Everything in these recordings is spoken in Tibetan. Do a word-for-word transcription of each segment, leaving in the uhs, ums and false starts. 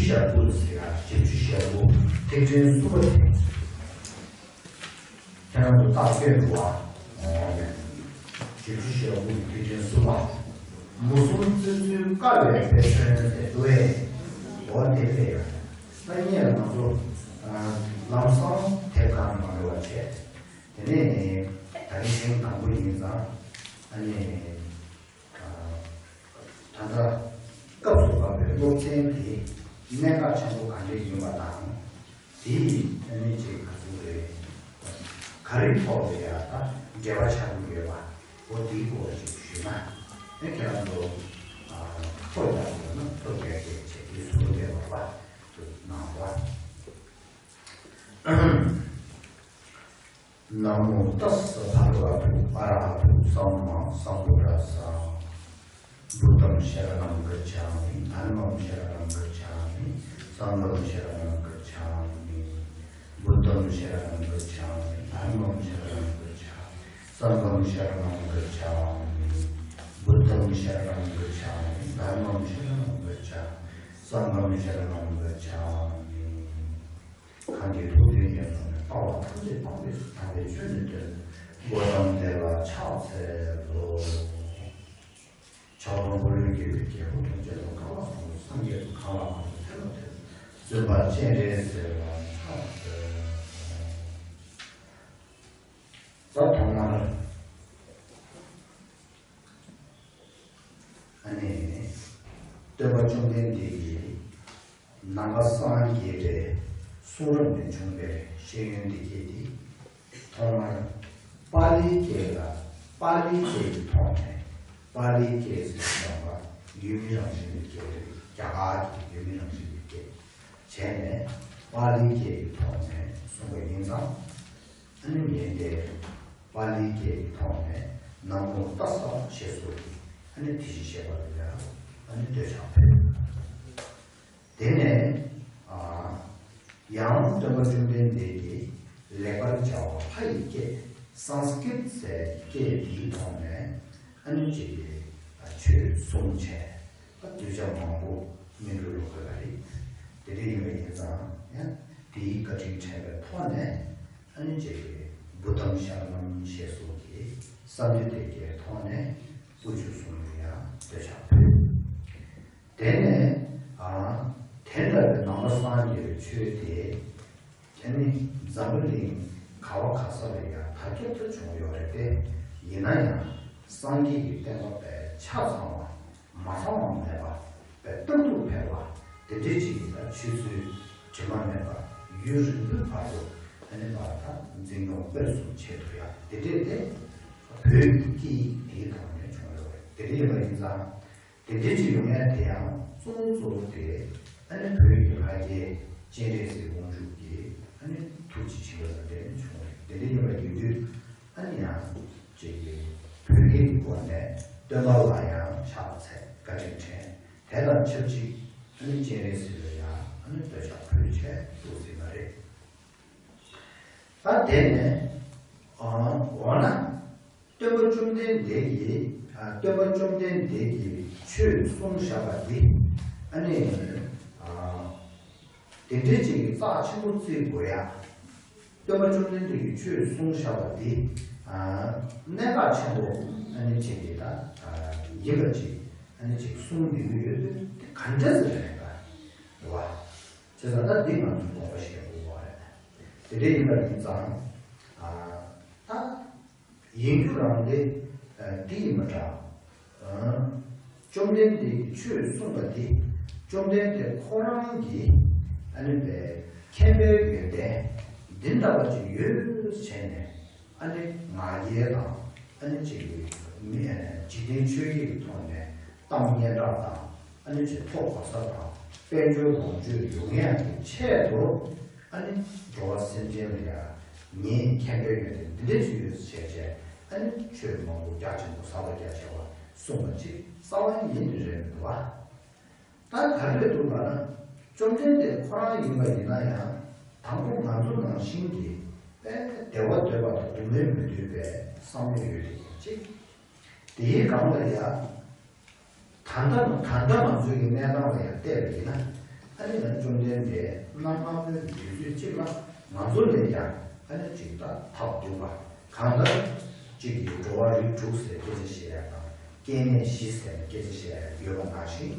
ཞལ་དགུ་ཟེར་ཡ་བཞི་བཅུ་ཞེ་དགུ་ཐེག་ཆེན་གསུམ་པ་དེ། ཁྱེད་རང་ཚོ་རྟགས་བཀོད་འགྲོ་བ། བཞི་བཅུ་ཞེ་དགུ་ཐེག་ཆེན་གསུམ་པ། མུ་གསུམ་བརྩོན་ཚུལ་དཀའ་བའི་དཔེ་མཚོན་ཟེར་འདུག་བས། འོ་དེ་དཔེ་ཡོད། ད་ངས་ང་ཚོ་ལམ་སང་དེབ་གང་མ་འགྲོ་བ་བྱས། དེ་ནས་ད་རིང་ཐེངས་དང་པོ་ཡིན་ཙང་ཨ་ནི། ད་ལྟ་སྐབས་སུ་བབས་པའི་སློབ་ཚན་དེ་གནད་འགག་ཆེན་པོ་ག་འདྲ་ཡིན་པ་དང་། དེ་ཡིས་ཨ་ནི་ཅིག་ག་ཚོད་རེད། ག་རེ་ཐོག་ལ་ཡ་ད་འབྲེལ་བ་ཆགས་ཀྱི་ཡོད་པ། འོ་དེའི་སྐོར་ཅིག་ཞུས་ན། ཨེ་ཁྱེད་རང་ཚོ་ཐོ་རྒྱག་དགོས་ན་ཐོ་རྒྱག་གི་བྱས་དེ་སུ་རེད་པ་དུ་གནང་བ། नमो तस्स भगवतो अरहतो सम्मा सम्बुद्धस्स। बुद्धं शरणं गच्छामि, धम्मं शरणं गच्छामि, संघं शरणं गच्छामि। बुद्धं शरणं गच्छामि, धम्मं शरणं गच्छामि, संघं शरणं गच्छामि। बुद्धं शरणं गच्छामि, धम्मं शरणं गच्छामि, संघं शरणं गच्छामि। གང་གིས་ཐུགས་དོན་ཡོངས་སུ་ནི། ལྟ་བ་ཐམས་ཅད་སྤང་བའི་ཕྱིར། དམ་པའི་ཆོས་ནི་སྟོན། གཽ་ཏམ་དེ་ལ་ཕྱག་འཚལ་ལོ། ཕྱག་སྟོང་འཁོར་ལོས་སྒྱུར་བའི་རྒྱལ་པོ་ཐམས་ཅད་དང་། གང་ལ་གང་འདུལ་སངས་རྒྱས་སོ། གང་ལ་གང་འདུལ་ཐོས་པ་ཐོས། བཙུན་པ་སྤྱན་རས་གཟིགས་ལ་ཕྱག་འཚལ་ལོ། ད་ཐོག་མར། ཨ་ནི། སྟོན་པ་བཅོམ་ལྡན་འདས་ཀྱིས་ནང་པ་སངས་རྒྱས་པའི་གསུང་རབ་ནས་བྱུང་བའི་ཤེས་ཡོན་འདི་སྐད་དེ། ཐོག་མར་པཱ་ལིའི་སྐད་ལ་པཱ་ལིའི་སྐད་ཀྱི་ཐོག་ནས། པཱ་ལིའི་སྐད་ཟེར་བ་ཡུལ་མི་རང་བཞིན་གྱི་སྐད་རེད། རྒྱ་གར་གྱི་ཡུལ་མི་རང་བཞིན་གྱི་སྐད་བྱས་ནས། པཱ་ལིའི་སྐད་ཀྱི་ཐོག་ནས་གསུངས་པ་ཡིན་ཙང་། ཨ་ནི་ངས་དེ་པཱ་ལིའི་སྐད་ཀྱི་ཐོག་ནས་ན་མོ་ཏཱ་ས་ཞེས་སོགས་ཀྱི་ཨ་ནི་དེ་བཞིན་གཤེགས་པ་ལ་ཡང་ཨ་ནི་འདོད་ཆགས་ཕུལ། དེ་ནས་ཨ་ཡང་སྟོན་པ་བཅོམ་ལྡན་འདས་ཀྱིས་ལེགས་པར་སྦྱར་བ་ལྷ་ཡི་སྐད་སཾ་སྐྲྀཏ་ཟེར་སྐད་འདིའི་ཐོག་ནས་ཨ་ནི་ཅིག་གི་ཆོས་གསུངས་བྱས། ད་གདུལ་བྱ་མང་པོ་སྨིན་གྲོལ་ལོ་དགོས་པ་རེད། དེ་འདྲ་ཡིན་པ་ཡིན་ཙང་ཡང་དེའི་བཀའ་དྲིན་དྲན་པའི་ཐོག་ནས། ཨ་ནི་ཅིག་གིས་བུདྡྷཾ་ཤ་ར་ཎཾ་ཞེས་སོགས་ཀྱི་བསམ་འདུན་དེ་གའི་ཐོག་ནས་དཀོན་མཆོག་གསུམ་ལ་ཡང་འདོད་ཆགས་ཕུལ། དེ་ནས་ཨ་དེ་འདྲ་བའི་ནང་པ་སངས་རྒྱས་པའི་ཆོས་དེ། ཨ་ནི་འཛམ་བུ་གླིང་ག་བ་ག་ས་ལ་ཡང་དར་ཁྱབ་ཏུ་བྱུང་ཡོད་རེད་དེ། ཡིན་ན་ཡང་སངས་རྒྱས་ཀྱི་བསྟན་པ་དཔེ་ཆ་ཚང་བ། མ་ཚང་བ་མེད་པ། དཔེ་རྟག་ཏུ་འཕེལ་བ། དེ་འདྲའི་ཅིག་གི་ད་ཆོས་ཚུལ་དྲི་མ་མེད་པ། ཡུན་རིང་པོའི་བར་དུ་ཨ་ནི་བར་དང་འཛིན་སྐྱོང་སྤེལ་གསུམ་བྱེད་ཐུབ་ཡ། དེ་འདྲས་དེ་བོད་ཀྱི་སྐད་ཡིག་དེའི་ཐོག་ནས་བྱུང་ཡོད་རེད། དེ་འདྲ་ཡིན་པ་ཡིན་ཙང་། དེ་འདྲའི་ཅིག་ཡོང་ཡ་དེ་ཡང་གཙོ་བོ་གཙོ་བོ་དེ་ཨ་ནི་བོད་ཀྱི་ལྷ་རྒྱལ་སྤྱན་རས་གཟིགས་དབང་ཕྱུག་གི་ཨ་ནི་ཐུགས་རྗེ་ཆེན་པོ་ལ་བརྟེན་ནས་བྱུང་བ་རེད། དེ་འདྲ་ཡིན་པ་ཡིན་དུས། ཨ་ནི་ཡང་ཅིག་གིས་བོད་སྐད་ཀྱི་སྒོ་ནས་སྟོན་པ་ལ་ཡང་ཕྱག་འཚལ་བཀའ་དྲིན་དྲན། དེ་དང་ཆབས་ཅིག་ཨ་ནི་སྤྱན་རས་གཟིགས་ལ་ཡང་ཨ་ནི་འདོད་ཆགས་ཕུལ་བྱས་འདུག་ཟེར་བ་རེད། ད་དེ་ནས་ཨ་འོ་ན་སྟོན་པ་བཅོམ་ལྡན་འདས་ཀྱིས་ཨ་སྟོན་པ་བཅོམ་ལྡན་འདས་ཀྱིས་ཆོས་གསུངས་བཞག་པ་འདི་ཨ་ནི་ཨ། དེ་འདྲའི་ཅིག་གི་རྩ་ཆེན་པོ་བརྩི་དགོས་ཡ། སྟོན་པ་བཅོམ་ལྡན་འདས་ཀྱིས་ཆོས་གསུངས་བཞག་པ་འདི། ཨ་གནད་འགག་ཆེན་པོ་ཨ་ནི་ཅིག་གི་ད་ཨ་ཡིན་པ་ཅིག་ཨ་ནི་ཅིག་གསུངས་འདུག་ཡོད་དུས་དེ་ག་འདྲ་ཟེར་རེད་ད། རེད་བ། བྱས་ཙང་ད་འདི་ང་ཚོས་དགོངས་པ་བཞེས་དགོས་པ་རེད། དེ་འདྲ་ཡིན་པ་ཡིན་ཙང་། ཨ་ད། ཡིན་རྒྱུ་རང་དེ་འདི་ཡིན་པ་འདྲ། བཅོམ་ལྡན་འདས་ཀྱིས་ཆོས་གསུངས་པ་འདི་བཅོམ་ལྡན་འདས་ཁོ་རང་གི་ཨ་ནི་པའི་མཁྱེན་པའི་ཡོན་ཏན་འདི་འདྲ་བ་ཅིག་ཡོད་བྱས་ནས་ཨ་ནི་ང་རྒྱལ་དང་ཨ་ནི་ཅིག་མི་འཇིག་རྟེན་ཆོས་བརྒྱད་ཀྱི་ཐོག་ནས་གཏམ་སྙན་གྲགས་དང་། ཨ་ནི་ཅིག་ཐོབ་གོ་ས་དང་དཔལ་འབྱོར་ལོངས་སྤྱོད་ཡོང་ཡག་གི་ཆེད་དུ། ཨ་ནི་འགྲོ་བ་སེམས་ཅན་ལ་ཡང་ངའི་མཁྱེན་པའི་ཡོན་ཏན་འདི་འདྲ་ཞིག་ཡོད་ཟེར་བྱས། ཨ་ནི་ཆོས་མང་པོ་རྒྱ་ཆེན་པོ་ཟབ་པ་རྒྱ་ཆེ་བ་གསུངས་པ་ཅིག་རྩ་བ་ཉིད་ནས་རེད་མི་འདུག་བ། ད་ག་རེ་འདུག་ལབ་ན། བཅོམ་ལྡན་འདས་ཁོ་རང་ཡིན་པ་ཡིན་ན་ཡང་དང་པོ་ང་ཚོ་ནང་བཞིན་གྱི་དཔེ་བདེ་བ་འདོད་པ་དང་སྡུག་བསྔལ་མི་འདོད་པའི་བསམ་བློ་ཡོད་དེ་ཡིན་གཅིག་དེའི་སྒང་ལ་ཡང་། ད་ལྟ་ད་ལྟ་ང་ཚོའི་གི་གནས་སྟངས་ལ་ཡང་བལྟས་པ་ཡིན་ན། ཨ་ནི་ང་བཅོམ་ལྡན་འདས་རྣམ་སྣང་མོད་དུས་ཚོད་གཅིག་ལ་ང་ཚོ་ལས་ཀྱང་ཨ་ནི་གཅིག་ད་ཐབས་སྡུག་པ་གང་ལྟར་གཅིག་གིས་འགྲོ་བ་རིགས་དྲུག་ཟེར་སྐད་ཆ་བཤད་ཡ་དང་སྐྱེ་གནས་བཞི་ཟེར་སྐད་ཆ་བཤད་ཡ་ཡོད་པ་ནང་བཞིན།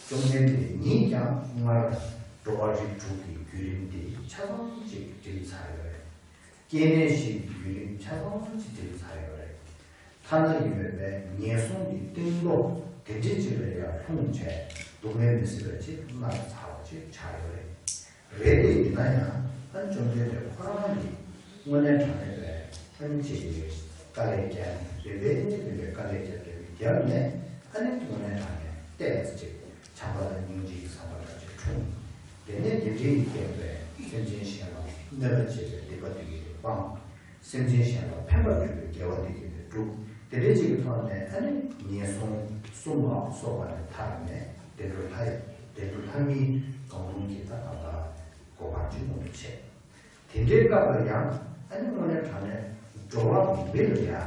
བཅོམ་ལྡན་འདས་ཉིད་ཀྱང་སྔར་འགྲོ་བ་རིགས་དྲུག་གི་བརྒྱུད་རིམ་འདི་ཆ་ཚང་གཅིག་འགྲིམ་ཚར་ཡོད་རེད། སྐྱེ་གནས་བཞིའི་བརྒྱུད་རིམ་ཆ་ཚང་ཅིག་འགྲིམ་ཚར་ཡོད་རེད། ཐ་ན་ཡིན་མོད་པའི་ངན་སོང་གི་གཏིང་རྡོ་དེ་འདྲ་ཅིག་ལ་ཡང་ལྷུང་བྱས་སྡུག་བསྔལ་མི་སྲིད་པ་ཅིག་མནར་ཚར་བ་ཅིག་ཆགས་ཡོད་རེད། རེད་དེ་ཡིན་ན་ཡང་ཨ་ནི་བཅོམ་ལྡན་འདས་ཁོ་རང་གིས་དངོས་གནས་དྲང་གནས་པའི་ཨ་ནི་ཅིག་གི་དཀའ་ལས་བརྒྱབ་ནས་རིམ་པས་རིམ་པས་དཀའ་ལས་བརྒྱབ་བརྒྱབ་ནས་ཨ་ནི་དངོས་གནས་དྲང་གནས་ཏོག་ཙམ་ཅིག་བྱམས་པ་དང་སྙིང་རྗེ་གི་བསམ་པ་འདྲ་ཅིག་འཁྲུངས། དེ་ནས་དེ་འདྲའི་སྐྱེས་པའི་སེམས་ཅན་གཞན་ལ་གནོད་པ་བྱེད་པའི་སྡིག་པ་དེ་ཡིས་དེ་སྤངས། སེམས་ཅན་གཞན་ལ་ཕན་པར་གྱུར་པའི་དགེ་བ་དེ་ཡིས་དེ་བསྒྲུབས། དེ་འདྲའི་ཅིག་གི་ཐོག་ནས་ཨ་ནི་ངན་སོང་གསུམ་ལ་སོགས་པ་ནས་ཐར་ནས་བདེ་འགྲོ་ལྷ་ཡི་བདེ་འགྲོ་ལྷ་མིའི་སྒང་ལུང་གི་ད་གང་ལྟར་གོ་འཕང་ཅིག་མངོན་དུ་བྱས། དེ་འདྲའི་སྐབས་ལ་ཡང་ཨ་ནི་དངོས་གནས་དྲང་གནས་འགྲོ་བ་མི་ལ་ཡང་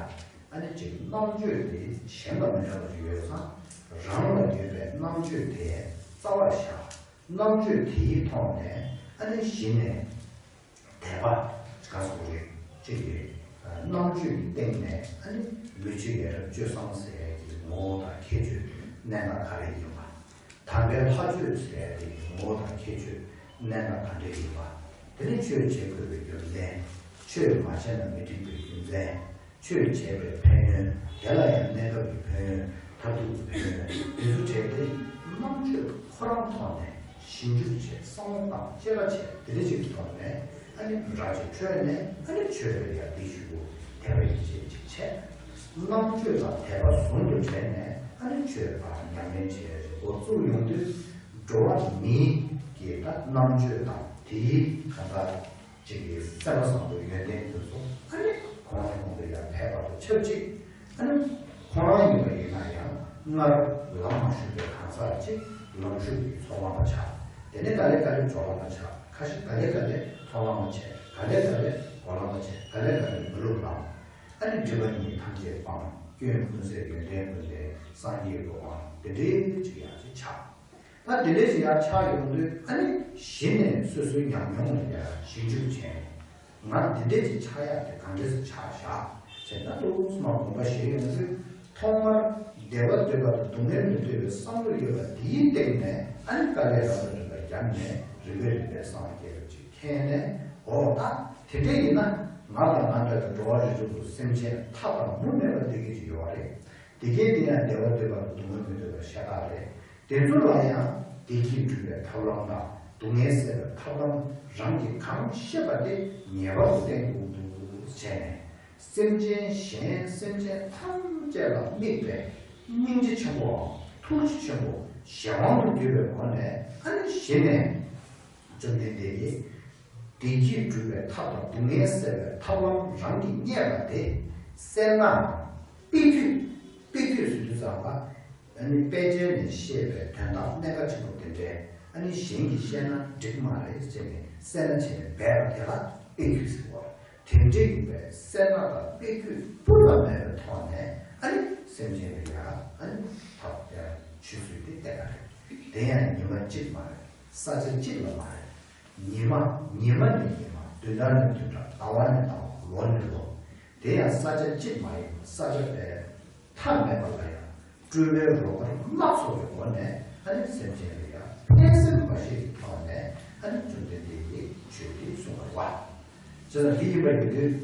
ཨ་ནི་ཅིག་རྣམ་དཔྱོད་དེ་གཞན་ལ་མི་འདྲ་བ་ཅིག་ཡོད་ཙང་རང་ལ་ཡོད་པའི་རྣམ་དཔྱོད་དེ་རྩ་བར་བཞག་རྣམ་དཔྱོད་དེའི་ཐོག་ནས་ཨ་ནི་གཞི་ནས་དད་པ་ག་སོགས་རེད་ཅེས་རྣམ་དཔྱོད་ཀྱི་སྟེང་ནས་ཨ་ནི་མི་ཆོས་ཡ་རབས་སྤྱོད་བཟང་ཟེར་ཡ་གི་ངོ་བོ་དང་ཁྱད་ཆོས་གནད་འགག་ག་རེ་ཡིན་པ། དམ་པའི་ལྷ་ཆོས་ཟེར་ཡ་དེ་གི་ངོ་བོ་དང་ཁྱད་ཆོས་གནད་འགག་ག་འདྲ་ཡིན་པ། དེ་ནི་ཆོས་བྱེད་དགོས་པའི་རྒྱུ་མཚན། ཆོས་མ་བྱས་ན་མི་འགྲིག་པའི་རྒྱུ་མཚན། ཆོས་བྱས་པའི་ཕན་ཡོན། དེ་ལ་ཡང་གནས་སྐབས་ཀྱི་ཕན་ཡོན། མཐར་ཐུག་གི་ཕན་ཡོན་དེ་ཚོ་བྱས་ཏེ་རྣམ་དཔྱོད་ཁོ་རང་ཐོག་ནས་ཞིབ་འཇུག་བྱས་བསམ་བློ་བཏང་དཔྱད་པ་བྱས་དེ་འདྲ་ཞིག་གི་ཐོག་ནས་ཨ་ནི་ར་ཅིག་འཕྲོད་ནས་ཨ་ནི་ཆོས་ལ་ཡར་འདི་ཞུ་དགོས་དད་པ་ཡིད་ཆེས་ཅིག་བྱས། རྣམ་དཔྱོད་དང་དད་པ་ཟུང་དུ་འབྲེལ་ནས་ཨ་ནི་ཆོས་ལ་ཉམས་ལེན་བྱས་འགོ་བཙུགས་ཡོང་དུས་འགྲོ་བ་མིའི་གི་ད་རྣམ་དཔྱོད་དང་དེའི་གང་ལྟར། ཅིག་གིས་སེམས་པ་བཟང་པོའི་ཡོན་ཏན་དེ་ཚོ་ཨ་ནི་གོང་ནས་གོང་དུ་ཡར་འཕེལ་བ་དང་ཆབས་ཅིག་ཨ་ནི་ཁོ་རང་ཡིན་པ་ཡིན་ན་ཡང་སྔར་ལམ་མ་ཞུགས་པའི་གང་ཟག་ཅིག་ལམ་ཞུགས་ཀྱི་ཚོགས་ལམ་པ་ཆགས། དེ་ནས་ག་ལེ་ག་ལེ་ཇོ་ལམ་པ་ཆགས། ཁ་ཤས་ག་ལེ་ག་ལེ་མཐོ་ལམ་པ་ཆགས། ག་ལེ་ག་ལེ་འོག་ལམ་པ་ཆགས། ག་ལེ་ག་ལེ་མི་ལུས་ལམ། ཨ་ནི་སྒྲིབ་པ་གཉིས་ཐམས་ཅད་སྤངས། སྐྱོན་ཀུན་ཟད་ཡོན་ཏན་ཀུན་ལྡན་སངས་རྒྱས་གོ་འཕང་དེ་འདྲའི་ཅིག་ཡང་ཅིག་ཆགས། ད་དེ་འདྲའི་ཞིག་ཡར་ཆགས་ཡོང་དུས་ཨ་ནི་གཞི་ནས་སོ་སོའི་ཉམས་མྱོང་ལ་ཡར་ཞིབ་འཇུག་བྱས་ནས་ང་འདི་འདྲའི་ཞིག་ཆགས་ཡག་དེ་གང་འདྲས་སུ་ཆགས་བཞག་ཟེར་ན་ཏོག་ཙམ་དགོངས་པ་བཞེས་ཡོང་དུས་ཐོག་མར་བདེ་བ་འདོད་པ་དང་སྡུག་བསྔལ་མི་འདོད་པའི་བསམ་བློ་ཡོད་པ་དེའི་སྟེང་ནས་ཨ་ནི་དཀའ་ལས་རབ་དང་རིམ་པ་བརྒྱབ་ནས་རིམ་པས་རིམ་པས་སངས་རྒྱས་པ་ཅིག་མཁྱེན་ནས་འོ་ད་དེ་འདྲ་ཡིན་ན་ང་དང་ང་འདྲ་བའི་འགྲོ་བ་རིགས་དྲུག་གི་སེམས་ཅན་མཐའ་དང་མུ་མེད་པ་འདི་གི་ཅིག་ཡོད་རེད། དེ་གའི་དེ་ཡང་བདེ་བ་འདོད་པ་དང་སྡུག་བསྔལ་མི་འདོད་པ་ཤ་སྟག་རེད། དེ་ཚོ་ལ་ཡང་བདེ་སྐྱིད་སྒྲུབ་པའི་ཐབས་ལམ་དང་སྡུག་བསྔལ་སེལ་བའི་ཐབས་ལམ་རང་གིས་གང་ཤེས་པ་དེ་ངེས་པར་དུ་བསྟེན་དགོས་འདུག་བྱས་ནས་སེམས་ཅན་གཞན་སེམས་ཅན་ཐམས་ཅད་ལ་དམིགས་པའི་སྙིང་རྗེ་ཆེན་པོའམ་ཐུགས་རྗེ་ཆེན་པོ་གཞན་དབང་དུ་གྱུར་པའི་སྒོ་ནས་ཨ་ནི་གཞི་ནས་བཅོམ་ལྡན་འདས་ཀྱིས། བདེ་སྐྱིད་སྒྲུབ་པའི་ཐབས་དང་སྡུག་བསྔལ་སེལ་བའི་ཐབས་ལམ་རང་གིས་རྙེད་པ་དེ་གསལ་ནའང་དཔེ་བརྒྱུད། དཔེ་བརྒྱུད་ཟེར་དུས་ཙམ་པ་ཨ་ནི་དཔེ་ཆ་ནས་བཤད་པའི་དོན་དག་གནད་འགག་ཆེན་པོ་དེ་འདྲའི་ཨ་ནི་གཞན་གྱིས་བཤད་ན་འགྲིག་མ་རེད་ཟེར་ནས་གསལ་ན་བྱས་ནས་སྦས་པ་དེ་ལ་དཔེ་བརྒྱུད་ཟེར་བ། དེ་འདྲའི་ཡིན་པའི་གསལ་ན་དང་དཔེ་བརྒྱུད་སྤུ་ལ་མེད་པའི་ཐོག་ནས་ཨ་ནི་སེམས་ཅན་ལ་ཡང་ཨ་ནི་ཐབས་ཡང་ཆོས་ཚུལ་དེ་བསྟན་པ་རེད། དེ་ཡང་ཉི་མ་གཅིག་མ་རེད། ས་ཆ་གཅིག་ལ་མ་རེད། ཉི་མ་ཉི་མ་ནས་ཉི་མ་བདུན་ཕྲག་ནས་བདུན་ཕྲག་ཟླ་བ་ནས་ཟླ་བ་ལོ་ནས་ལོ། དེ་ཡང་ས་ཆ་གཅིག་མ་ཡིན་པར་ས་ཆ་པའི་མཐའ་མེད་པ་ལ་ཡང་སྤྲུལ་པའི་རོལ་གར་སྣ་ཚོགས་པའི་སྒོ་ནས་ཨ་ནི་སེམས་ཅན་ལ་ཡང་ཕན་སེམས་མ་ཤེས་ཀྱི་ཐོག་ནས་ཨ་ནི་བཅོམ་ལྡན་འདས་ཀྱིས་ཆོས་འདི་གསུངས་པ་རེད་བ། བྱས་ཙང་འདི་ཡིན་པ་ཡིན་དུས།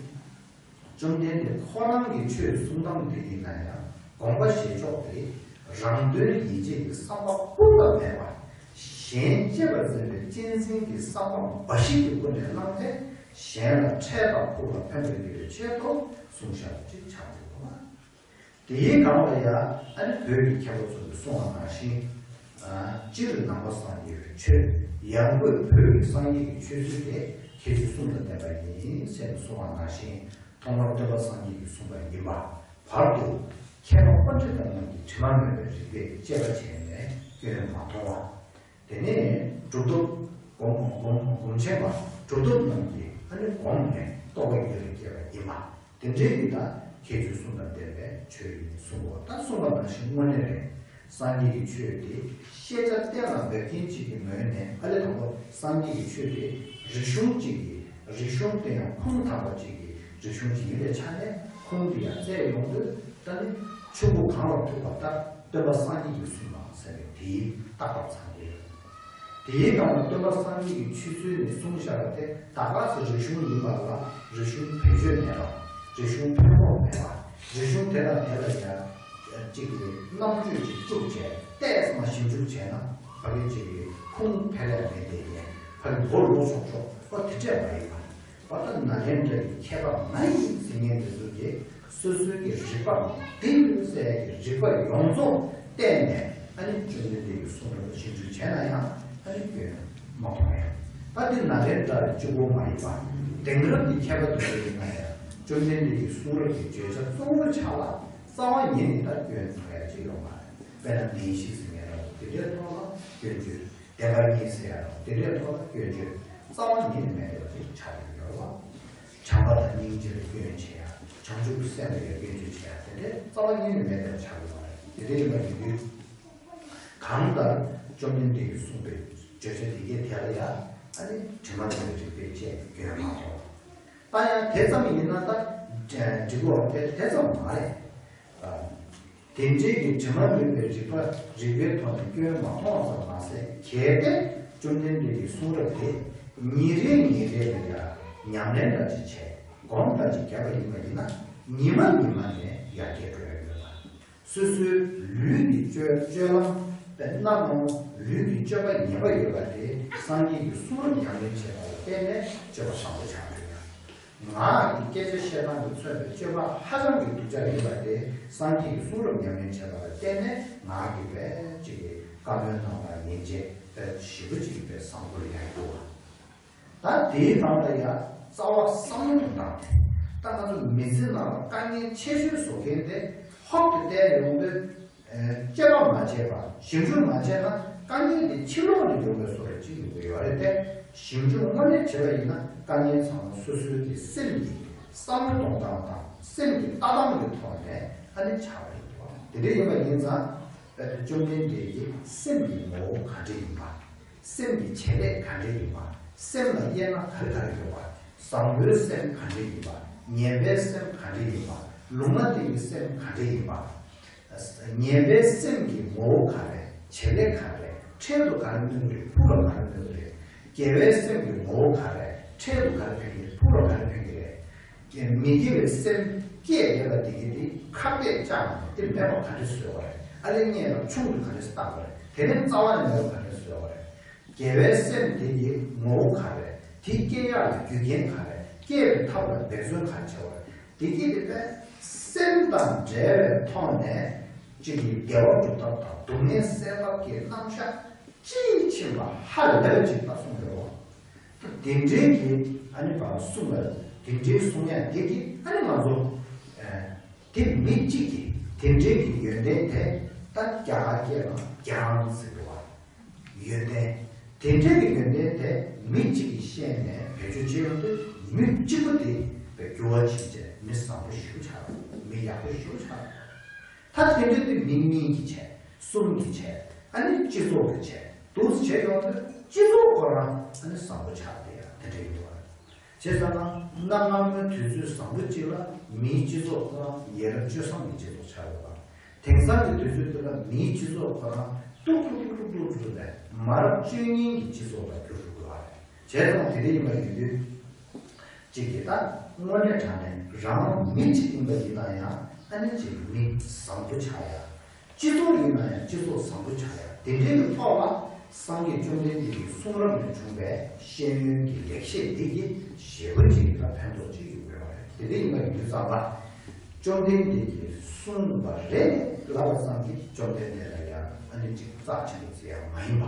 བཅོམ་ལྡན་འདས་ཁོ་རང་གི་ཆོས་གསུང་སྟངས་དེ་ཡིན་ན་ཡང་དགོངས་པ་བཞེས་ཕྱོགས་དེ་རང་དོན་ཡིད་བྱེད་ཀྱི་བསམ་པ་སྤུ་ལ་མེད་པ། གཞན་གཅེས་པར་འཛིན་པའི་གཅེས་འཛིན་གྱི་བསམ་པ་འབའ་ཞིག་གི་སྒོ་ནས་བླངས་ཏེ་གཞན་ལ་འཕྲལ་དང་ཕུགས་ལ་ཕན་པར་འགྱུར་བའི་ཆེད་དུ་གསུངས་བཞག་པ་ཅིག་ཆགས་འདུག་པ། དེའི་སྒང་ལ་ཡང་ཨ་ནི་བོད་ཀྱི་མཁས་པ་ཚོ་གིས་གསུངས་པ་ནང་བཞིན། སྤྱིར་ནང་པ་སངས་རྒྱས་པའི་ཆོས་ཡང་སྒོས་བོད་ཀྱི་སངས་རྒྱས་ཀྱི་ཆོས་ཚུལ་དེ་ཁྱད་ཆོས་གསུམ་དང་ལྡན་པ་ཡིན་ཟེར་ནས་གསུངས་པ་ནང་བཞིན། ཐོག་མར་སྟོན་པ་སངས་རྒྱས་ཀྱིས་གསུངས་པ་ཡིན་པ། བར་དུ་མཁས་པ་པཎྜི་ཏ་རྣམས་ཀྱིས་དྲི་མ་མེད་པའི་རིགས་པས་དཔྱད་པ་བྱས་ནས་སྐྱོན་མ་མཐོང་བ། དེ་ནས་གྲུབ་ཐོབ་སྒོམ་སྒོམ་སྒོམ་ཆེན་པ་གྲུབ་ཐོབ་རྣམས་ཀྱིས་ཨ་ནི་སྒོམ་ནས་རྟོགས་པ་ཡུལ་ལ་སྐྱེས་པ་ཡིན་པ། དེ་འདྲའི་གི་ད་ཁྱད་ཆོས་གསུམ་དང་ལྡན་པའི་ཆོས་ཡིན་གསུངས་པ་ད་གསུངས་པ་ནང་བཞིན་དངོས་གནས་རེད། སངས་རྒྱས་ཀྱི་ཆོས་དེ་ཤེས་བྱ་གཏན་ལ་འབེབས་མཁན་གཅིག་གི་ངོས་ནས། ཨ་ལས་དང་པོ་སངས་རྒྱས་ཀྱི་ཆོས་དེ་རིག་གཞུང་གཅིག་གི་རིག་གཞུང་དེ་ཡང་ཁུངས་དག་པ་གཅིག་གི་རིག་གཞུང་གཅིག་ཡིན་པའི་ཆ་ནས། ཁུངས་དེ་ཡང་བཙལ་ཡོང་དུས། ད་ནི་ཆུ་བོ་གངས་ལ་ཐུག་པ་ལྟར་སྟོན་པ་སངས་རྒྱས་ཀྱིས་གསུངས་པ་ཟེར་བའི་དེའི་རྟགས་པ་ཚང་གི་ཡོད། དེའི་སྒང་ལ་སྟོན་པ་སངས་རྒྱས་ཀྱིས་ཆུད་ཟོས་ནས་གསུངས་བཞག་པ་དེ། ད་ག་སེ་རིག་གཞུང་ཡིན་པ་ལ་རིག་གཞུང་བེད་སྤྱོད་མེད་པ། རིག་གཞུང་ཕན་ཐོགས་མེད་པ། རིག་གཞུང་དེ་དང་དེ་ལ་ཡང་གཅིག་གི་རྣམ་དཔྱོད་ཅིག་བཙུགས་བྱས་ཏོག་ཙམ་ཞིབ་འཇུག་བྱས་ན། ཕ་གི་གཅིག་གི་ཁུངས་འཕེར་ཡ་མེད་དེ་ཡིན། ཕ་གི་མགོ་ལོག་ཆོག་ཆོག་པ་དེ་འདྲས་མ་ཡིན་པ། བར་དུ་ནཱ་ལེནྡྲ་ཡི་མཁས་པ་མ་ཡིན་ཟེར་མཁན་དེ་ཚོ་གིས་སོ་སོའི་གི་རིག་པ་འདི་ཡིན་ཟེར་ཡ་གི་རིག་པ་ཡོངས་རྫོགས་བསྟན་ནས། ཨ་ནི་བཅོམ་ལྡན་འདས་ཀྱི་གསུང་རབ་ལ་ཞིབ་འཇུག་བྱས་ན་ཡང་། ཨ་ནི་སྐྱོན་མ་མཐོང་ཡ། ད་འདི་ནཱ་ལེནྡྲ་གཅིག་པོ་མ་ཡིན་པ། དེང་རབས་ཀྱི་མཁས་པ་དེ་ཚོ་ཡིན་ན་ཡང་བཅོམ་ལྡན་འདས་ཀྱི་གསུང་རབ་ཀྱི་བརྗོད་བྱ་གཙོ་བོའི་ཆ་ལ་རྩ་བ་ཉིད་ནས་ད་སྐྱོན་མཐོང་ཡ་ཅིག་ཡོད་མ་རེད། དཔེར་ན་ནན་ཤི་ཟེར་མཁན་འདྲ་བོ་དེ་འདྲའི་ཐོག་ལ་སྐྱོན་བརྗོད། བདེན་པར་ངེས་ཟེར་ཡ་རོ། དེ་འདྲའི་ཐོག་ལ་སྐྱོན་བརྗོད་རྩ་བ་ཉིད་ནས་མེད་པ་ཅིག་ཆགས་ཀྱི་ཡོད་རེད་བ། བྱམས་པ་དང་སྙིང་རྗེ་ལ་སྐྱོན་བྱེད་ཡ། བྱང་ཆུབ་ཀྱི་སེམས་ལ་ཡང་སྐྱོན་བརྗོད་བྱེད་ཡ། དེ་འདྲའི་རྩ་བ་ཉིད་ནས་མེད་པ་ཆགས་ཀྱི་ཡོད་རེད། དེ་འདྲ་ཡིན་པ་ཡིན་དུས། གང་ལྟར་བཅོམ་ལྡན་འདས་ཀྱིས་གསུངས་པའི་བརྗོད་བྱ་དེ་གའི་ཐད་ལ་ཡ། ཨ་ནི་དྲི་མ་མེད་པའི་རིགས་པས་དཔྱད་པའི་སྐྱོན་མ་མཐོང་། ད་ཡང་དེ་ཙམ་ཡིན་ན་ད་འགྲིག་གོ། དེ་དེ་ཙམ་མ་རེད། ཨ། དེ་འདྲའི་གི་དྲི་མ་མེད་པའི་རིགས་པ། རིགས་པའི་ཐོག་ནས་སྐྱོན་མ་མཐོང་བ་ཙམ་མ་ཟད། གལ་ཏེ་བཅོམ་ལྡན་འདས་ཀྱི་གསུང་རབ་དེ་ཉིན་རེ་ཉིན་རེ་ལ་ཡང་ཉམས་ལེན་འདྲ་ཅིག་བྱས། སྒོམ་འདྲ་ཅིག་བརྒྱབ་པ་ཡིན་པ་ཡིན་ན། ཉི་མ་ཉི་མ་ནས་ཡར་རྒྱས་འགྲོ་ཡ་ཡོད་པ། སོ་སོའི་ལུས་ཀྱི་སྤྱོད་སྤྱོད་ལམ་དཔེར་ན་ནང་ལུས་ཀྱི་སྤྱོད་པ་ངན་པ་ཡོད་པ་དེ་སངས་རྒྱས་ཀྱི་གསུང་རབ་ཉམས་ལེན་བྱས་པ་ལ་བརྟེན་ནས་སྤྱོད་པ་བཟང་པོ་ཆགས་འགྲོ་ཡ། ངག་གི་སྐད་ཆ་བཤད་སྟངས་ཀྱིས་མཚོན་པའི་སྤྱོད་པ་ཧ་ཅང་གི་སྡུག་ཅག་ཡིན་པ་དེ་སངས་རྒྱས་ཀྱི་གསུང་རབ་ཉམས་ལེན་བྱས་པ་ལ་བརྟེན་ནས་ངག་གི་བས་ཅིག་གི་བཀའ་མོལ་གནང་བ་ཡན་ཆད་དཔེ་ཞིབ་པོ་ཅིག་གི་བས་བཟང་པོ་ལ་ཡང་འགྱུར་བ། ད་དེའི་ནང་ལ་ཡང་རྩ་བ་བསམ་བློ་གཏོང་སྟངས་དེ། ད་ང་ཚོ་མི་ཚེ་ནང་ལ་དཀའ་ངལ་ཆེ་ཤོས་བཟོ་མཁན་དེ་ཧོབ་ཏེ་བལྟས་ཡོང་དུས། དཔྱད་པ་མ་བྱས་པ། ཞིབ་འཇུག་མ་བྱས་ན་དཀའ་ངལ་དེ་ཕྱི་ལོགས་ནས་ཡོང་བའི་བཟོ་འདྲ་ཅིག་ཡོང་གི་ཡོད་རེད་དེ། ཞིབ་འཇུག་དངོས་གནས་བྱས་པ་ཡིན་ན་དཀའ་ངལ་ཚང་མ་སོ་སོའི་གི་སེམས་ཀྱི་བསམ་བློ་གཏོང་སྟངས་དང་སེམས་ཀྱི་ལྟ་སྟངས་ཀྱི་ཐོག་ནས་ཨ་ནི་ཆགས་པ་རེད་འདུག་དེ་འདྲ་ཡིན་པ་ཡིན་ཙང་། དཔེ་དེ་བཅོམ་ལྡན་འདས་ཀྱི་སེམས་ཀྱི་ངོ་བོ་ག་འདྲ་ཡིན་པ། སེམས་ཀྱི་བྱེད་ལས་ག་འདྲ་ཡིན་པ། སེམས་ལ་དབྱེ་ན་ག་རེ་ག་རེ་ཡོད་པ། བཟང་པོའི་སེམས་ག་འདྲ་ཡིན་པ། ངན་པའི་སེམས་ག་འདྲ་ཡིན་པ། ལུང་མ་བསྟན་གྱི་སེམས་ག་འདྲ་ཡིན་པ། ངན་པའི་སེམས་ཀྱི་ངོ་བོ་ག་རེ། བྱེད་ལས་ག་རེ། འཕྲལ་དུ་ག་རེ་སྨོས་ཀྱི་རེད། ཕུགས་ལ་ག་རེ་སྨོས་ཀྱི་རེད། དགེ་བའི་སེམས་ཀྱི་ངོ་བོ་ག་རེ། འཕྲལ་དུ་ག་རེ་ཕན་གྱི་རེད། ཕུགས་ལ་ག་རེ་ཕན་གྱི་རེད། མི་དགེ་བའི་སེམས་སྐྱེས་ཡོད་པ་དེ་གི་དེ་ཁ་གཏད་བཅག་ནས་དེ་མེད་པ་ག་འདྲ་བཟོས་པ་རེད། ཨ་ལས་རྙེད་པ་ཆུང་དུ་ག་འདྲ་བཏང་པ་རེད། དེ་ནས་རྩ་བ་ནས་མེད་པ་ག་འདྲ་བཟོས་པ་རེད། དགེ་བའི་སེམས་དེ་གི་ངོ་བོ་ག་རེ། དེ་སྐྱེ་ཡག་ལ་རྒྱུ་རྐྱེན་ག་རེ། སྐྱེ་བའི་ཐབས་ལ་འབད་བརྩོན་ག་རེ་བྱས་པ་རེད། དེ་གི་དེ་བས་སེམས་དང་འབྲེལ་བའི་ཐོག་ནས་གཅིག་གི་བདེ་བ་སྒྲུབ་ཐབས་དང་སྡུག་བསྔལ་སེལ་ཐབས་ཀྱི་རྣམ་གཞག་ཅིའི་ཕྱིར་ལ་ཧ་ལས་པ་ཅིག་ལ་གསུངས་ཡོད། དེ་འདྲའི་གི་ཨ་ནི་བར་གསུངས་པ་དེ་འདྲའི་གསུང་ཡ་དེ་གི་ཨ་ནི་ང་ཚོ་ཨ་དེ་མི་གཅིག་གི་དེ་འདྲའི་གི་ཡོན་ཏན་དེ་ད་རྒྱ་གར་སྐད་ནང་གྱང་ཟེར་གི་བ། ཡོན་ཏན་དེ་འདྲའི་གི་ཡོན་ཏན་དེ་མི་གཅིག་གིས་ཤེས་ནས་བེད་སྤྱོད་བྱེད་ཡོང་དུས་མི་གཅིག་པུ་དེ་བས་འགྱུར་བ་ཕྱིན་བྱས་མི་བཟང་པོ་ཞིག་ཆགས། མི་ཡག་པོ་ཞིག་ཆགས། ད་དེ་འདྲ་དེ་མི་གཉིས་ཀྱིས་བྱས། གསུམ་གྱིས་བྱས། ཨ་ནི་སྤྱི་ཚོགས་ཀྱིས་བྱས། འདུག་སེ་བྱས་ཡོང་དུས་སྤྱི་ཚོགས་ཁོ་རང་ཨ་ནི་བཟང་པོ་ཆགས་བསྡད་ཡ་དེ་འདྲ་ཡིན་པ། བྱས་ཙང་ན་གནའ་སྔ་མོའི་དུས་ཚོད་བཟང་པོ་གཅིག་ལ་མིའི་སྤྱི་ཚོགས་ཁོ་རང་ཡ་རབས་སྤྱོད་བཟང་གི་སྤྱི་ཚོགས་ཆགས་ཡོད་པ། དེང་སང་གི་དུས་ཚོད་འདི་ལ་མིའི་སྤྱི་ཚོགས་ཁོ་རང་ཏུག་ཏུག་ཏུག་ཏུག་ཏུག་ཏུག་ལས་མ་རབས་སྤྱོད་ངན་གྱི་སྤྱི་ཚོགས་ལ་འགྱུར་འགྲོ་གི་ཡོད་རེད། བྱས་ཙང་དེ་འདྲ་ཡིན་པ་ཡིན་དུས། གཅིག་གིས་ད་དངོས་གནས་དྲང་གནས་རང་མི་གཅིག་ཡིན་པ་ཡིན་ན་ཡང་ཨ་ནི་གཅིག་མི་བཟང་པོ་ཆགས་ཡ། སྤྱི་ཚོགས་ཡིན་ན་ཡང་སྤྱི་ཚོགས་བཟང་པོ་ཆགས་ཡ། དེ་འདྲའི་གི་ཐོག་ལ་སངས་རྒྱས་བཅོམ་ལྡན་འདས་ཀྱི་གསུང་རབ་ནས་བྱུང་བའི་ཤེས་ཡོན་གྱི་ལེགས་བཤད་འདི་གིས་ཞེ་པོ་ཅིག་ལ་ཕན་ཐོགས་ཅིག་ཡོང་གི་ཡོད་རེད། དེ་འདྲ་ཡིན་པ་ཡིན་དུས་ཙམ་པ། བཅོམ་ལྡན་འདས་ཀྱིས་གསུངས་པ་རེད་ལབ་པ་ཙམ་གྱིས་བཅོམ་ལྡན་འདས་ལ་ཡང་ཨ་ནི་གཅིག་རྩ་ཆེན་པོ་བརྩི་ཡ་མ་ཡིན་པ།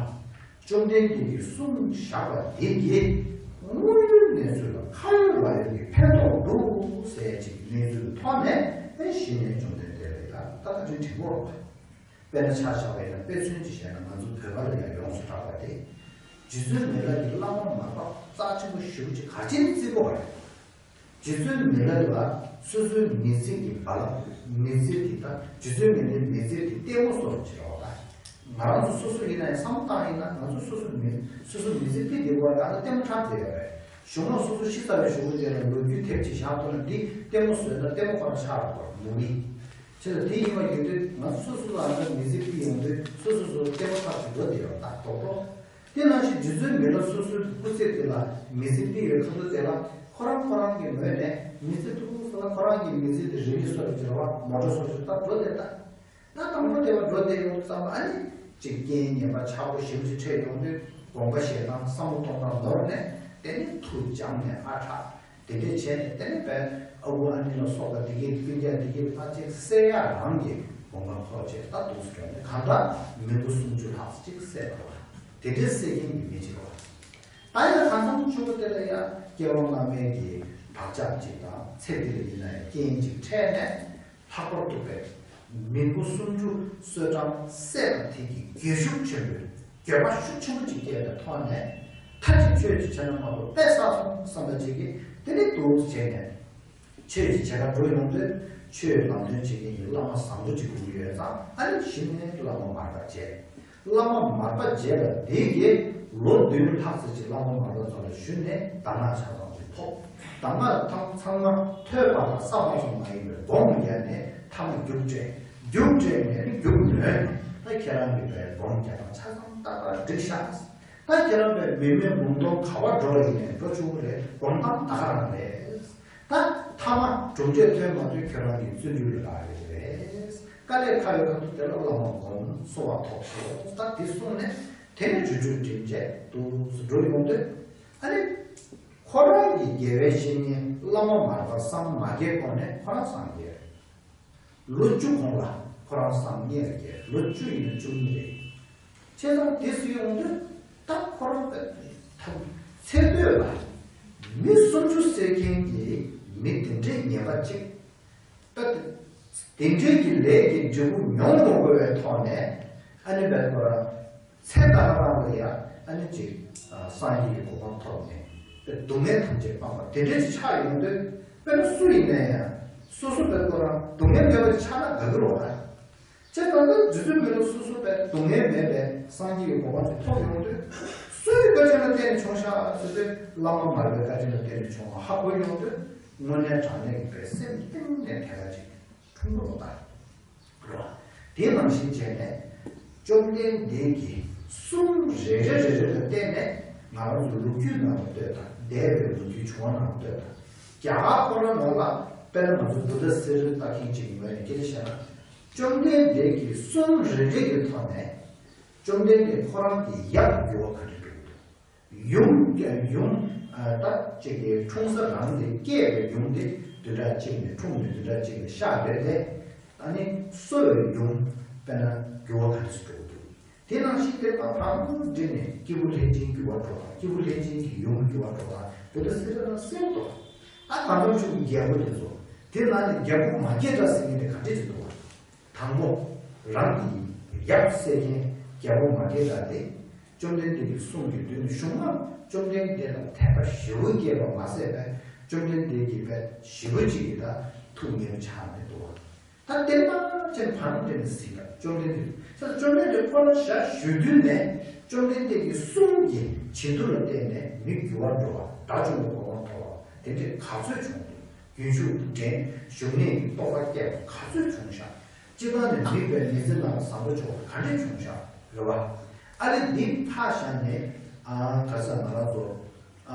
བཅོམ་ལྡན་འདས་ཀྱིས་གསུངས་བཞག་པ་དེ་གིས་དངོས་ཡོད་གནས་ཚུལ་ལ་ཁ་ཡོད་ལག་ཡོད་ཀྱི་ཕན་ཐོགས་འདུག་ཟེར་ཅིག་གནས་ཚུལ་ཐོག་ནས་ཨེ་གཞི་ནས་བཅོམ་ལྡན་འདས་ལ་ཡང་ད་བཀའ་དྲིན་དྲན་གྱི་ཡོད་རེད་པ། དཔེར་ན་ཆ་བཞག་པ་ཡིན་ན་དཔེ་མཚོན་ཅིག་བཤད་ན་ང་ཚོ་བོད་པ་ལ་ཡང་ཡོངས་སུ་གྲགས་པ་དེ། རྗེ་བཙུན་མི་ལ་གི་བླ་མ་མ་པ་རྩ་ཆེན་པོ་ཞེ་པོ་ཅིག་ག་རེ་བྱས་ནས་བརྩི་དགོས་པ་རེད། རྗེ་བཙུན་མི་ལ་ལ་སོ་སོའི་མི་ཚེ་གི་རྦ་རླབས། མི་ཚེ་འདི་དང་རྗེ་བཙུན་མི་ལའི་མི་ཚེ་འདི་ལྟད་མོ་བཟོ་འདྲ་ཅིག་རེད་པ། ང་རང་ཚོ་སོ་སོ་ཡིན་ན་ཡང་བསམ་བློ་བཏང་ཡིན་ན་ང་ཚོ་སོ་སོ་མི་སོ་སོ་མི་ཚེ་འདི་འདི་བར་ལ་ལྟད་མོ་འཁྲབ་བསྡད་ཡོད་རེད། གཞུང་ལུགས་སོ་སོ་ཤི་ཚར་བའི་གཞུག་གུ་དེ་ལ་ལོ་རྒྱུས་དེབ་ཅིག་བཞག་ཐུབ་ན་འདི་ལྟད་མོ་བཟོས་ན་ལྟད་མོ་ཁོ་རང་ཆགས་ཡོད་རེད་མུ་བི། བྱས་ཙང་དེ་ཡིན་པ་ཡིན་དུས་ང་ཚོ་སོ་སོ་ལ་ང་ཚོ་མི་ཚེ་འདི་ཡོང་དུས་སོ་སོ་སོ་ལྟད་མོ་འཁྲབ་ཅིག་འགྲོ་བསྡད་ཡོད་ད་རྡོག་རྡོག་དེ་ནང་བཞིན་རྗེ་བཙུན་མི་ལ་སོ་སོའི་སྐུ་ཚེ་དེ་ལ་མི་ཚེ་འདི་ཡོད་ཁ་ཐུག་དེ་ལ་ཁོ་རང་ཁོ་རང་གི་ངོས་ནས་མི་ཚེ་ཐུག་ཐུག་ས་ལ་ཁོ་རང་གི་མི་ཚེ་དེ་རི་ལི་སོ་རི་ཅིག་ལ་བ་མོ་ཊ་སོ་རི་ཅིག་ད་འགྲོ་བསྡད་ད། ད་དང་པོ་དེ་བ་འགྲོ་བསྡད་ཡོང་དུས་ཙམ་པ་ཨ་ནི་གཅིག་རྐྱེན་ངན་པ་ཆག་སྒོ་ཞེ་པོ་ཅིག་འཕྲད་ཡོང་དུས་དགོངས་པ་བཞེས་སྟངས་བསམ་བློ་གཏོང་སྟངས་ནོར་ནས་དེ་ནི་ཐུགས་འཇམ་ནས་ཨ་དྲག་དེ་འདྲས་བྱས་ནས་དེ་ནི་བས་ཨ་ཁུ་ཨ་ནེ་ལ་སོགས་པ་དེ་གའི་སྤུན་ཀྱག་དེ་གའི་ཕ་གཅིག་སེལ་ཡག་རང་གི་དགོངས་པ་འཁོར་བྱས་ད་འདུག་སེ་འགྲོ་ནས་གང་ལྟར་མི་འགོ་སུམ་ཅུ་ལྷག་ཅིག་སེལ་བ་དེ་འདྲས་སེལ་མཁན་གྱི་མི་གཅིག་རེད་བ། ད་ཡིན་ན་གང་འཚམ་ཆུ་བོ་དེ་ལ་ཡང་སྐྱེ་བ་སྔ་མའི་གི་བག་ཆགས་ཅིག་དང་ཚེ་འདི་ལ་ཡིན་ན་ཡང་རྐྱེན་ཅིག་འཕྲད་ནས་ལྷག་པར་དུ་པའི་མི་མགོ་སུམ་ཅུ་གསོད་གྲངས་བསད་པ་དེ་གི་འགྱོད་ཤུགས་ཆེན་པོས་འགྱོད་པ་ཤུགས་ཆེན་པོ་ཅིག་སྐྱེས་པའི་ཐོག་ནས་མཐའ་གཅིག་ཆོས་ཅིག་བྱས་ན་མ་གཏོགས་དཔེ་བསགས་སོང་བསམ་པ་ཅིག་གིས་དེ་ནི་འདུག་བྱས་ནས། ཆོས་ཀྱི་བྱེ་བྲག་འགྲོ་ཡོང་དུས་ཆོས་ལམ་སྟོན་བྱེད་མཁན་གྱི་བླ་མ་བཟང་པོ་གཅིག་དགོས་ཀྱི་ཡོད་ཙང་ཨ་ནི་གཞི་ནས་བླ་མ་མར་པ་མཇལ། བླ་མ་མར་པ་མཇལ་བ་འདི་གིས་ལོ་བདུན་ལྷག་ཙམ་ཅིག་བླ་མ་མར་པ་ཚོ་ལ་ཞུས་ནས་གདམས་ངག་ཆ་ཚང་ཅིག་ཐོབ། གདམས་ངག་ཐམས་ཚང་མ་ཐོས་པ་དང་བསམ་པ་ཙམ་མ་ཡིན་པར་སྒོམ་རྒྱག་ནས་ཐ་མ་རྒྱུགས་སྤྲད། རྒྱུགས་སྤྲད་ནས་ནི་རྒྱུགས་ནོན་ནས་ད་ཁྱེད་རང་གི་བའི་སྒོམ་རྒྱག་སྟངས་ཆ་ཚང་ཏག་ཏག་འགྲིག་ཤག་ད་ཁྱེད་རང་པའི་མི་མེད་མུན་དོང་ག་བར་འགྲོ་ཡིན་ནས་འགྲོ་ཆོག་གི་རེད། སྒོམ་སྟངས་ད་ག་རང་རེད། ད་ཐ་མ་གྲུབ་འབྲས་ཐོན་མ་ཐོན་ཁྱོད་རང་གི་བརྩོན་འགྲུས་ལ་རག་ལས་རེད། དཀའ་ལས་ཁག་ཡོད་ཁ་ཐུག་དེ་ལ་བླ་མ་སྒོམ་གསོལ་བ་ཐོབ་སོང་། ད་དེ་གསུངས་ནས་དེ་ནས་རྒྱུ་རྒྱུ་འབྲས་བཅས་འདུག་སེ་འགྲོ་ཡོང་དུས་ཨ་ནི་ཁོ་རང་གི་དགེ་བའི་བཤེས་གཉེན་བླ་མ་མར་པ་སངས་མ་རྒྱས་གོང་ནས་ཁོ་རང་སངས་རྒྱས་རེད། ལོ་བཅུ་གོང་ལ་ཁོ་རང་སངས་རྒྱས་རེད། ལོ་བཅུ་ཡིན་ན་བཅུ་གཉིས་རེད། བྱས་ཙང་དེ་སུ་ཡོང་དུས་ད་ཁོ་རང་ད་ཚེ་སྟོད་ལ་མི་སུམ་ཅུ་བསད་མཁན་གྱི་མི་དེ་འདྲའི་ངན་པ་གཅིག་ད་དེ་འདྲའི་གི་ལས་ཀྱི་འབྲས་བུ་མྱོང་མ་དགོས་པའི་ཐོག་ནས་ཨ་ནི་བས་ཁོ་རང་ཚེ་ད་ག་རང་ལ་ཡ་ཨ་ནི་ཅིག་སངས་རྒྱས་ཀྱི་གོ་འཕང་ཐོབ་ནས་སྡུག་བསྔལ་ཐམས་ཅད་སྤངས་པ་དེ་འདྲའི་ཅིག་ཆགས་ཡོང་དུས་དཔེར་ན་སུ་ཡིན་ན་ཡང་སོ་སོ་བས་ཁོ་རང་སྡུག་བསྔལ་མེད་པ་ཅིག་ཆགས་ན་དགའ་གི་རེད་བ། བྱས་ཙང་ད་རྗེ་བཙུན་མི་ལ་སོ་སོ་བས་སྡུག་བསྔལ་མེད་པའི་སངས་རྒྱས་ཀྱི་གོ་འཕང་ཅིག་ཐོབ་ཡོང་དུས་སུའི་བཀའ་དྲིན་ལ་བརྟེན་ནས་བྱུང་ཤག་ཟེར་དུས་བླ་མ་མར་པའི་བཀའ་དྲིན་ལ་བརྟེན་ནས་བྱུང་བ་ཧ་གོ་ཡོང་དུས་དངོས་གནས་དྲང་གནས་ཀྱི་པའི་སེམས་གཏིང་ནས་དད་པ་ཅིག་འཁྲུངས་འགྲོ་བ་ལྟར་རོ། དེ་ནང་བཞིན་བྱས་ནས་བཅོམ་ལྡན་འདས་ཀྱི་གསུང་རེ་རེ་རེ་རེ་ལ་བརྟེན་ནས་ང་རང་ཚོ་ལོ་རྒྱུས་ནང་ལ་ལྟོས་དང་འདས་པའི་ལོ་རྒྱུས་བྱུང་བ་ནང་ལ་ལྟོས་དང་རྒྱ་གར་ཁོ་རང་ནང་ལ་དཔེར་ན་ང་ཚོ་བུདྡྷ་སི་རི་ལྟ་མཁན་ཅིག་ཡིན་པ་ཡིན་སྐད་ཆ་བཤད་ན། བཅོམ་ལྡན་འདས་ཀྱི་གསུང་རེ་རེ་གི་ཐོག་ནས་བཅོམ་ལྡན་འདས་ཁོ་རང་གི་ཡབ་འགྱུར་བ་ག་འདྲ་འགྲོ་གི་འདུག་ཡུམ་ཡུམ་ད་ཅིག་གི་འཁྲུངས་ས་རང་གི་སྐྱེས་པའི་ཡུམ་དེ་བདུན་ཕྲག་གཅིག་ནས་འཁྲུངས་ནས་བདུན་ཕྲག་གཅིག་ནས་གཤགས་རེད་དེ། ཨ་ནི་གསོ་བའི་ཡུམ་དཔེར་ན་འགྱུར་བ་ག་འདྲ་ཞིག་འགྲོ་གི་འདུག་དེ་ནང་བཞིན་དེ་དང་དང་འབྲེལ་ནས་སྐྱེས་བུ་ལྷས་བྱིན་འགྱུར་བ་འགྲོ་དང་སྐྱེས་བུ་ལྷས་བྱིན་གྱི་ཡུམ་འགྱུར་བ་འགྲོ་དང་བུདྡྷ་སི་རི་ལ་གསལ་འདུག་ད་གང་འཚམ་ཆུང་གི་རྒྱལ་པོ་དེ་ཚོ་དེ་ནང་ནས་རྒྱལ་པོ་མ་སྐྱེས་དགྲ་ཟེར་མཁན་དེ་ག་འདྲས་ཅིག་འདུག་བ། དང་པོ། རང་གི་ཡབ་བསད་མཁན་རྒྱལ་པོ་མ་སྐྱེས་དགྲ་དེ་བཅོམ་ལྡན་འདས་ཀྱི་གསུང་གི་མདུན་དུ་བཞུགས་ན་བཅོམ་ལྡན་འདས་ལ་དད་པ་ཞེ་པོ་སྐྱེས་པ་མ་ཟད་པས་བཅོམ་ལྡན་འདས་ཀྱི་དཔེ་ཞེ་པོ་ཅིག་གི་ད་ཐུགས་མཉེས་པོ་ཆགས་ནས་འདུག་བ། ད་བསྟན་པ་ཅན་བར་འདྲེན་ཟིན་པ་བཅོམ་ལྡན་འདས་ས་བཅོམ་ལྡན་འདས་ཁོ་ན་ཞག་ཞུ་དུས་ནས་བཅོམ་ལྡན་འདས་ཀྱི་གསུང་གི་བྱིན་མཐུ་ལ་བརྟེན་ནས་མི་འགྱུར་བ་འགྲོ་བ་དགྲ་བཅོམ་པའི་གོ་འཕང་ཐོབ་པ་དེ་འདྲས་ག་ཚོད་བྱུང་འདུག་རྒྱུན་ཞུགས་དྲན་ཞུགས་གནས་ཀྱི་རྟོགས་པ་སྐྱེ་བ་ག་ཚོད་བྱུང་ཤག་སྤྱིར་བཏང་ནས་མི་དཔེ་མི་ཚེ་ནང་ལ་བཟང་པོ་བྱུང་བ་ག་འདྲས་བྱུང་ཤག་རེད་བ། ཨ་རི་འདི་ཕར་བཞག་ནས་ཨ་ག་ས་ང་རང་ཚོ།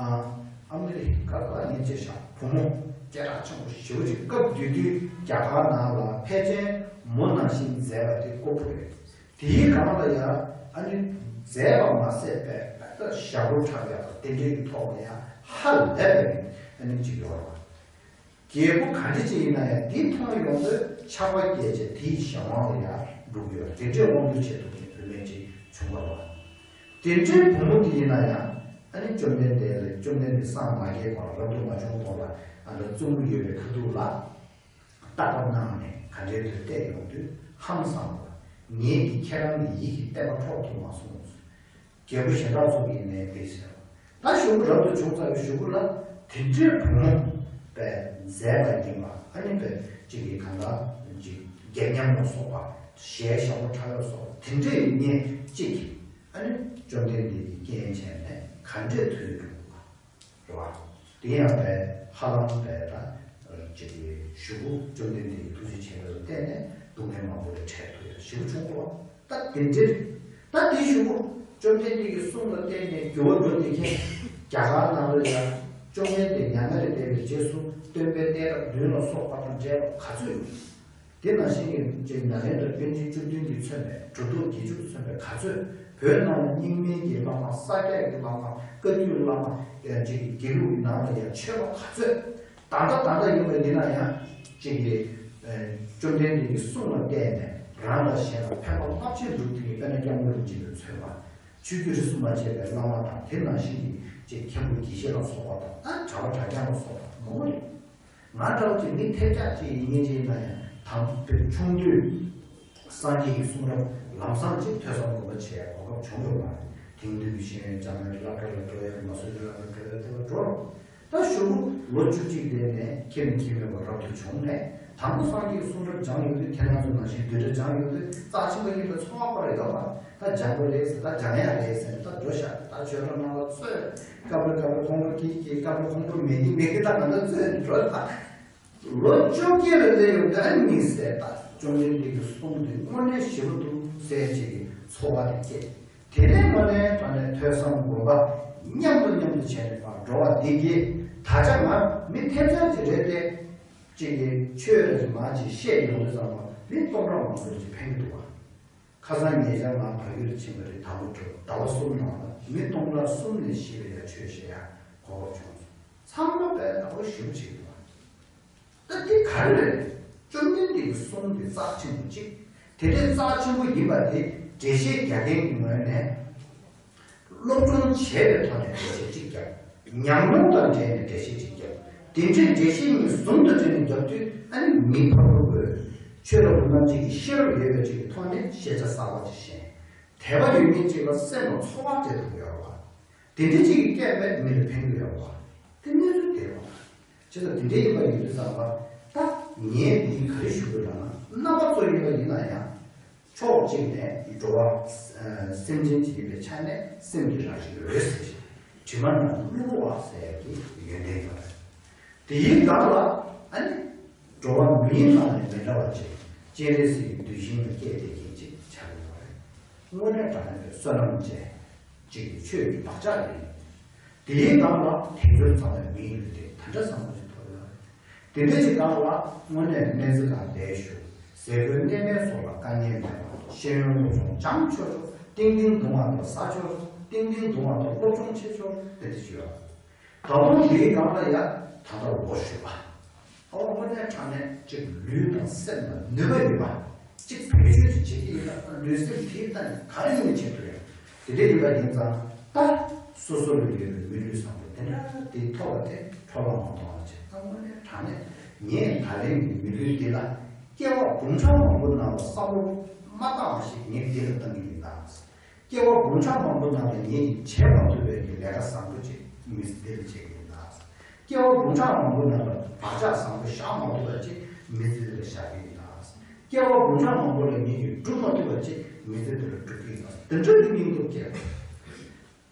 ཨ་མི་རི་ཀ་ལ་ཉེན་ཆེ་ཤག་བུ་མོ་སྐད་གྲགས་ཆེན་པོ་ཞེ་པོ་ཅིག་སྐབས་དེ་དུས་རྒྱ་གར་ནང་ལ་ཕལ་ཆེར་མོ་ནང་བཞིན་མཛེས་པ་དེ་ཀོ་བུ་རེད། དེའི་སྒང་ལ་ཡང་ཨ་ནི་མཛེས་པ་མ་ཟད་པའི་ད་ཞྭ་གོ་འཁྲབ་ཡག་དང་དེ་འདྲའི་གི་ཐོག་ལ་ཡང་ཧ་ལས་པའི་ཨ་ནི་ཅིག་ཡོད་རེད། རྒྱལ་པོ་ག་འདྲ་ཅིག་ཡིན་ན་ཡང་དེ་མཐོང་ཡོང་དུས་ཆགས་པ་སྐྱེས་བྱས་དེའི་གཞན་དབང་ལ་ཡང་འགྲོ་གི་ཡོད་རེད། དེ་འདྲའི་དབང་སྒྱུར་བྱེད་ཐུབ་མཁན་བུད་མེད་ཅིག་བྱུང་བ་རེད། དེ་འདྲའི་བུ་མོ་དེ་ཡིན་ན་ཡང་ཨ་ནི་བཅོམ་ལྡན་འདས་ལ་བཅོམ་ལྡན་འདས་སངས་མ་རྒྱས་གོང་ལ་རབ་ཏུ་མ་བྱུང་གོང་ལ་ཨ་ནི་བཙུན་མོ་ཡོད་པའི་ཁ་ཐུག་ལ་བརྟག་པ་གནང་ནས་ག་འདྲའི་དུས་བལྟས་ཡོང་དུས་ཧང་སངས་པ། ངེད་ཀྱིས་ཁྱེད་རང་གི་ཡིད་ཀྱི་བརྟན་པ་འཕྲོག་ཐུབ་མ་སོང་། རྒྱལ་པོ་གཞན་དག་ཚོ་གིས་ནས་དེ་ཟེར་བ། ད་གཞུང་རབ་ཏུ་བྱུང་ཚར་བའི་གཞུག་གུ་ལ་དེ་འདྲའི་བུ་མོ་པའི་མཛེས་པ་ཡིན་པ་ཨ་ནི་པའི་གཅིག་གིས་གང་ག་གཅིག་ སྒེག་ཉམས་ལ་སོགས་པ། ཞལ་ཞབས་པ་ཁྲ་ཡོག་སོགས་པ་དེ་འདྲའི་མི་གཅིག་གིས་ཨ་ནི་བཅོམ་ལྡན་འདས་ཀྱི་རྐྱེན་བྱས་ནས་ག་འདྲས་ཐུབ་ཡོད་འགྲོ་གི་རེད་བ། དེ་ཡང་བས་ཧ་ལམ་བས་ད་ཅིག་གི་གཞུག་གུ་བཅོམ་ལྡན་འདས་ཀྱི་ཐུགས་རྗེ་ཆེན་པོ་ལ་བརྟེན་ནས་སྡུག་བསྔལ་མང་པོ་ལས་བྲལ་ཐུབ་ཡ་ཞེ་པོ་བྱུང་གོ། ད་དེ་འདྲ་རེད། ད་དེ་གཞུག་གུ་བཅོམ་ལྡན་འདས་ཀྱི་གསུང་ལ་བརྟེན་ནས་འགྱུར་བ་འགྲོ་བསྡད་མཁན་རྒྱ་གར་ནང་ལ་ཡང་བཅོམ་ལྡན་འདས་མྱ་ངན་ལས་འདས་པའི་རྗེས་སུ་སྟོན་པའི་གཏད་རབས་བདུན་ལ་སོགས་པ་དང་འབྲེལ་བ་ག་ཚོད་ཡོད། དེ་ནང་བཞིན་གྱི་ཅིག་ནཱ་ལེནྡྲ་པཎ་ཆེན་བཅུ་བདུན་གྱིས་མཚོན་པའི་གྲུབ་ཐོབ་བརྒྱད་ཅུ་གིས་མཚོན་པའི་ག་ཚོད། བོད་ནང་ལ་རྙིང་མའི་གི་བླ་མ། ས་སྐྱ་གི་བླ་མ། བཀའ་བརྒྱུད་བླ་མ། ཡང་ཅིག་གི་དགེ་ལུགས་ཀྱི་ནང་ལ་ཡང་ཆོས་པ་ག་ཚོད། ད་ལྟ་ད་ལྟ་ཡིན་པ་ཡིན་ན་ཡང་ཅིག་གི་བཅོམ་ལྡན་འདས་ཀྱི་གསུང་ལ་བརྟེན་ནས་རང་དང་གཞན་ལ་ཕན་པ་རླབས་ཆེན་སྒྲུབ་ཐུབ་མཁན། དཔེར་ན་སྐྱབས་མགོན་རིན་པོ་ཆེ་ལ་མཚོན་པ། ཆོས་བརྒྱུད་རིས་སུ་མ་ཆད་པའི་བླ་མ་དང་། དེ་ནང་བཞིན་གྱི་ཅིག་མཁན་པོ་དགེ་བཤེས་ལ་སོགས་པ་དང་། ཨ་གྲྭ་པ་གྲྭ་རྐྱང་ལ་སོགས་པ་མང་པོ་རེད། ང་འདྲ་བོ་ཅིག་མི་ཐེབས་ཆག་ཅིག་ཡིན་མཁན་ཅིག་ཡིན་ན་ཡང་། དང་པོའི་ཆུང་དུས་སངས་རྒྱས་ཀྱི་གསུང་རབ་ལམ་སང་ཅིག་ཐོས་བསམ་སྒོམ་པ་བྱེད་ཡ་གོ་སྐབས་བྱུང་ཡོད་མ་རེད། དེང་དུས་ཀྱི་ཤེས་ཡོན་སྦྱང་ཡ་གི་སློབ་གྲྭ་ལ་འགྲོ་ཡ་གི་མ་སུ་རི་ལ་འགྲོ་ཡ་དེ་ལ་འགྲོ་རོགས། ད་གཞུག་གུ་ལོ་བཅུ་གཅིག་དེ་ནས་ཁྱིམ་ཁྱིམ་མེད་པར་རབ་ཏུ་བྱུང་ནས། དང་པོ་སངས་རྒྱས་ཀྱི་གསུང་རབ་སྦྱངས་ཡོང་དུས། ཁྱེད་རང་ཚོ་ནང་བཞིན་བསྡུས་གྲྭ་སྦྱངས་ཡོང་དུས་རྩ་ཆེན་པོ་ཡིན་པའི་ཚོར་བ་ཁོ་རང་ཡོད་པ། ད་སྦྱང་དགོས་རེད་ཟེར། ད་སྦྱང་ཡ་རེད་ཟེར་ནས་ད་འགྲོ་ཤག་ད་ཆོས་གྲྭ་ནང་ལ་ཚུད། སྐབས་རེ་སྐབས་རེ་ཁོང་ཁྲོ་སྐྱེ་སྐྱེ། སྐབས་རེ་ཁོང་ཁྲོ་མེད་ཀྱི་མེད་ཀྱི། ད་ང་ཚོ་ཚུད་འགྲོ། ད་ལོ་བཅོ་བརྒྱད་ལ་སླེབས་ཡོང་དུས་ཨ་ནི་དམིགས་བསལ་ད་བཅོམ་ལྡན་འདས་ཀྱི་གསུང་འདི་དངོས་གནས་ཞེ་པོ་འདུག་ཟེར་ཅིག་གི་ཚོར་བ་དེ་སྐྱེས། དེ་ནས་དངོས་གནས་དྲང་གནས་ཐོས་བསམ་སྒོམ་པ་མཉམ་དུ་མཉམ་དུ་བྱས་ནས་མར་འགྲོ་བ་འདི་གིས། ད་ཆ་ང་མི་ཐེབས་ཆག་ཅིག་རེད་དེ། ཅིག་གིས་ཆོས་རེ་ཅིག་མར་ཅིག་བཤད་ཡོང་དུས་ཙམ་པ་མི་སྟོང་ཕྲག་མང་པོ་ཅིག་ཕན་གྱི་འདུག་བ། ཁ་སང་ཉེ་ཆར་ང་བལ་ཡུལ་ཕྱིན་པ་རེད། ཟླ་བ་དྲུག་ཟླ་བ་གསུམ་ནང་ལ་མི་སྟོང་ཕྲག་གསུམ་ནས་བཞི་བས་ཡ་ཆོས་བཤད་ཡ་གོ་སྐབས་བྱུང་སོང་། ཚང་མ་དཔེ་ལྟ་བུ་ཞེ་པོ་ཅིག་འདུག་བ། ད་འདི་ག་རེ་རེད། བཅོམ་ལྡན་འདས་ཀྱི་གསུང་འདི་རྩ་ཆེན་པོ་གཅིག་དེ་འདྲའི་རྩ་ཆེན་པོ་ཡིན་པ་དེ་འགྲེལ་བཤད་རྒྱག་མཁན་གྱི་ངོས་ནས། སློབ་སྦྱོང་བྱས་པའི་ཐོག་ནས་འགྲེལ་བཤད་གཅིག་བརྒྱབ། ཉམས་མྱོང་དང་འབྲེལ་ནས་འགྲེལ་བཤད་གཅིག་བརྒྱབ། དེ་འདྲའི་འགྲེལ་བཤད་གཉིས་ཟུང་དུ་འབྲེལ་ནས་བརྒྱབ་དུས། ཨ་ནི་མི་ཕ་བུ་བོས་ཆོས་རབ་རྣམ་འབྱེད་ཀྱི་ཤེས་རབ་ཡོད་པ་ཅིག་གི་ཐོག་ནས་ཤེས་བྱ་གསར་པ་ཅིག་ཤེས། དད་པ་ཡོད་མཁན་ཅིག་ལ་སེམས་ལ་ཚོར་བ་སྤྲད་ཐུབ་ཀྱི་ཡོད་པ། དེ་འདྲ་ཅིག་གི་སྐད་པས་མི་ལ་ཕན་གྱི་ཡོད་པ། དེ་གནས་ཚུལ་དེ་རེད་བ། བྱས་ཙང་དེ་འདྲ་ཡིན་པ་ཡིན་དུས་ཙམ་པ། ད་ངས་འདི་ག་རེ་ཞུ་དགོས་ལབ་ན། རྣམ་པ་ཚོ་ཡིན་པ་ཡིན་ན་ཡང་། ཕྱོགས་གཅིག་ནས་འགྲོ་བ་སེམས་ཅན་ཅིག་ཡིན་པའི་ཆ་ནས་སེམས་ཀྱི་རང་བཞིན་འོད་གསལ་ཞིང་། དྲི་མ་མེད་པ་བློ་བ་ཟེར་ཡག་གི་ཡོན་ཏན་ཡོད་རེད། དེའི་སྒང་ལ་ཨ་ནི་འགྲོ་བ་མིའི་ནང་ནས་མི་འདྲ་བ་ཅིག་སྤྱན་རས་གཟིགས་ཀྱི་གདུལ་ཞིང་ལ་སྐྱེས་བསྡད་མཁན་ཅིག་ཆགས་ཡོད་རེད། དངོས་གནས་དྲང་གནས་ཀྱི་བསོད་ནམས་ཅན། གཅིག་གི་ཆོས་ཀྱི་བག་ཆགས་ཡིན། དེའི་ནང་ལ་དལ་འབྱོར་ཚང་བའི་མིའི་ལུས་རྟེན་དེ་འདྲ་བཟང་པོ་ཞིག་ཐོབ་ཡོད་རེད། དེ་འདྲ་ཞིག་ནང་ལ་དངོས་གནས་སྨན་རྩིས་ཁང་བསྡད་བཞུགས། ཟས་གོས་གནས་མལ་སོགས་ལ་དཀའ་ངལ་མེད་པར་ཤེས་ཡོན་སློབ་སྦྱོང་སྦྱང་ཆོག་ཆོག་ཏིང་ཏིང་རྡུང་བ་དང་ཟ་ཆོག་ཆོག་ཏིང་ཏིང་རྡུང་བ་དང་སློབ་སྦྱོང་བྱེད་ཆོག་དེ་འདྲ་ཞིག་ཡོད། ད་དུང་དེའི་སྒང་ལ་ཡ་ད་ལྟ་ལོ་ཞུ་བ། ཨོ་དངོས་གནས་དྲང་གནས་ཅིག་ལུས་དང་སེམས་ལ་ནུས་པ་ཡོད་པ། ཅིག་བེད་སྤྱོད་ཅིག་བྱེད་ཀྱི་ཡིན་ན། ལུས་སེམས་དེའི་ཐད་ནས་ག་རེ་ཡིན་ནའི་བྱེད་ཐུབ་ཡ། དེ་འདྲ་ཡིན་པ་ཡིན་ཙང་། ད་སོ་སོ་ལ་ཡོད་པའི་མི་ལུས་བཟང་པོ་དེ་འདྲ་དེ་ཐོབ་པ་དེ་འཕྲོ་བརླག་མ་གཏོང་བ་བྱེད། ད་དངོས་གནས་དྲང་གནས་ངས་ད་རིང་གི་མི་ལུས་འདི་ལ་སྐྱེ་བ་འབུམ་ཕྲག་མང་པོ་ནང་ལ་བསམ་བློ་མ་བཏང་བ་ཞིག་ངས་འདི་ལ་བཏང་གི་ཡིན་ད། སྐྱེ་བ་འབུམ་ཕྲག་མང་པོ་ནང་ལ་ངས་བྱེད་མ་ཐུབ་པའི་གི་ལས་ཀ་བཟང་པོ་ཅིག་མི་ཚེ་འདི་ལ་བྱེད་ཀྱི་ཡིན་ད། སྐྱེ་བ་འབུམ་ཕྲག་མང་པོ་ནང་ལ་བག་ཆགས་བཟང་པོ་བཞག་མ་ཐུབ་པ་ཅིག་མི་ཚེ་འདི་ལ་བཞག་གི་ཡིན་ད། སྐྱེ་བ་འབུམ་ཕྲག་མང་པོ་ལ་ངས་ཀྱིས་སྒྲུབ་མ་ཐུབ་པ་ཅིག་མི་ཚེ་འདི་ལ་སྒྲུབ་ཀྱི་ཡིན་ད། འདི་འདྲ་གི་སྙིང་སྟོབས་སྐྱེ་དགོས།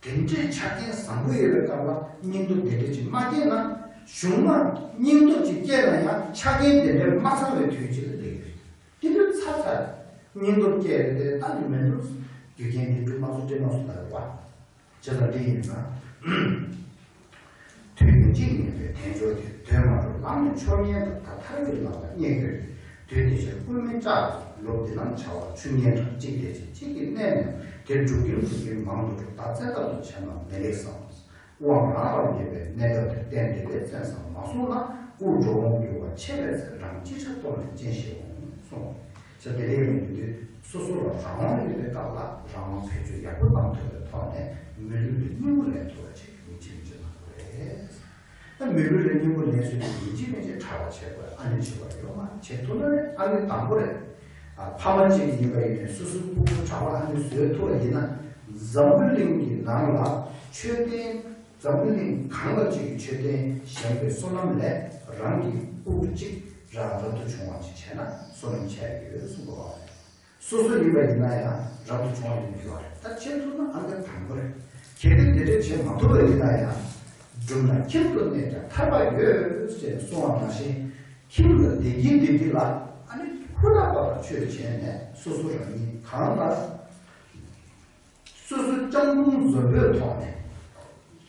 དེ་འདྲའི་ཆ་རྐྱེན་བཟང་པོ་ཡོད་པའི་སྐབས་ལ་སྙིང་སྟོབས་དེ་འདྲ་ཅིག་མ་སྐྱེས་ན། གཞུག་མ་སྙིང་སྟོབས་ཅིག་སྐྱེས་ན་ཡང་ཆ་རྐྱེན་དེ་འདྲ་མ་ཚང་བའི་དུས་ཅིག་ལ་སླེབས་ཀྱི་རེད། དེ་དུས་ཚར་ཚར་སྙིང་སྟོབས་སྐྱེས་རེད་དེ། ལྟ་རྒྱུ་མི་འདུག་རྒྱུ་རྐྱེན་འདི་སྒྲུབ་མ་སོང་སྤྲད་མ་སོང་ལབ་ཡོད་པ། བྱས་ཙང་འདི་ཡིན་ན། དུས་ནི་གཅིག་ཉིད་པའི་དལ་འབྱོར་དེ། དོན་མ་གྲུབ་ལམ་ནས་འཆོར་ཉེན་དང་། ད་ཐར་པའི་ལམ་ལ་རྙེད་དགོས་རེད། དུས་དེ་ཕྱིར་སྐུ་མི་ལྕགས་ལོ་འདི་ནང་བྱ་བ་ཆུ་ཉེན་དང་གཅིག་དེ་ཅིག་གཅིག་གིས་གནས་ནས་དེ་འགྲུབ་ཀྱིན་འགྲུབ་ཀྱིན་མང་དུ་འགྲོ། ད་བཙན་ཐབས་སུ་བྱས་ན་མི་ལེགས་སམ། དབང་རང་ལ་ཡོད་པའི་གནས་སྐབས་དེར་བརྟེན་ཏེ་ལས་བཙན་སར་མ་སོང་ན། དབུགས་འགྲོ་འོང་རྒྱུ་བ་ཆད་པའི་ཚེ་རང་ཅི་བྱ་གཏོལ་ནས་སྤྱན་ཞིག་འོང་གསུངས། ཟེར་དེ་འདྲ་ཡིན་དུས་སོ་སོ་ལ་རང་དབང་ཡོད་པའི་སྐབས་ལ་རང་དབང་བེད་སྤྱོད་ཡག་པོ་གནང་ཐུབ་པའི་ཐོག་ནས་མི་ལུས་ལ་སྙིང་པོ་ལེན་ཐུབ་པ་ཅིག་ཡིན་གཅིག་མིན་གཅིག་གནང་དགོས་རེད། ད་མི་ལུས་ལ་སྙིང་པོ་ལེན་སྲོལ་དེ་ཡིན་གཅིག་མིན་གཅིག་གྲྭ་པ་བྱེད་དགོས། ཨ་ནི་བྱེད་པ་ཡོད་མ་རེད། བྱེད་ཐུབ་ན་རེད། ཨ་ནི་དང་པོ་རེད། ཨ་ཕ་མ་གཅིག་ཡིན་པ་ཡིན་ནའི་སོ་སོའི་ཕྲུ་གུ་གྲྭ་པ་ཨ་ནི་བཟོས་ཐུབ་པ་ཡིན་ན། འཛམ་བུ་གླིང་གི་ནང་ལ་མཆོད་རྟེན། འཛམ་བུ་གླིང་གང་ལ་གཅིག་གི་མཆོད་རྟེན་བཞེངས་པའི་བསོད་ནམས་ལས་རང་གི་དབུགས་གཅིག་ རང་རབ་ཏུ་བྱུང་བ་ཅིག་བྱས་ན་བསོད་ནམས་ཆེ་ཡོད་གསུངས་པ་རེད། སོ་སོ་ཡིན་པ་ཡིན་ན་ཡང་རབ་ཏུ་བྱུང་བ་ཡིན་དགོས་པ་རེད། ད་བྱེད་ཐུབ་ན་ཨ་ནི་དང་པོ་རེད། གལ་ཏེ་དེ་འདྲ་བྱེད་མ་ཐུབ་པ་ཡིན་ན་ཡང་། སྒྲུབ་ན་ཁྱིམ་དུ་གནས་ཀྱང་ཐར་པ་ཡོད་ཅེས་གསུངས་པ་ནང་བཞིན། ཁྱིམ་ལ་བསྡད་ཀྱིན་བསྡད་ཀྱིན་ལ་ཨ་ནི་ཧུར་ཐག་པ་ལ་ཆོས་བྱས་ནས་སོ་སོ་རང་ཉིད་གང་ལ། སོ་སོ་སྤྱང་གྲུང་འཛོམས་པོའི་ཐོག་ནས།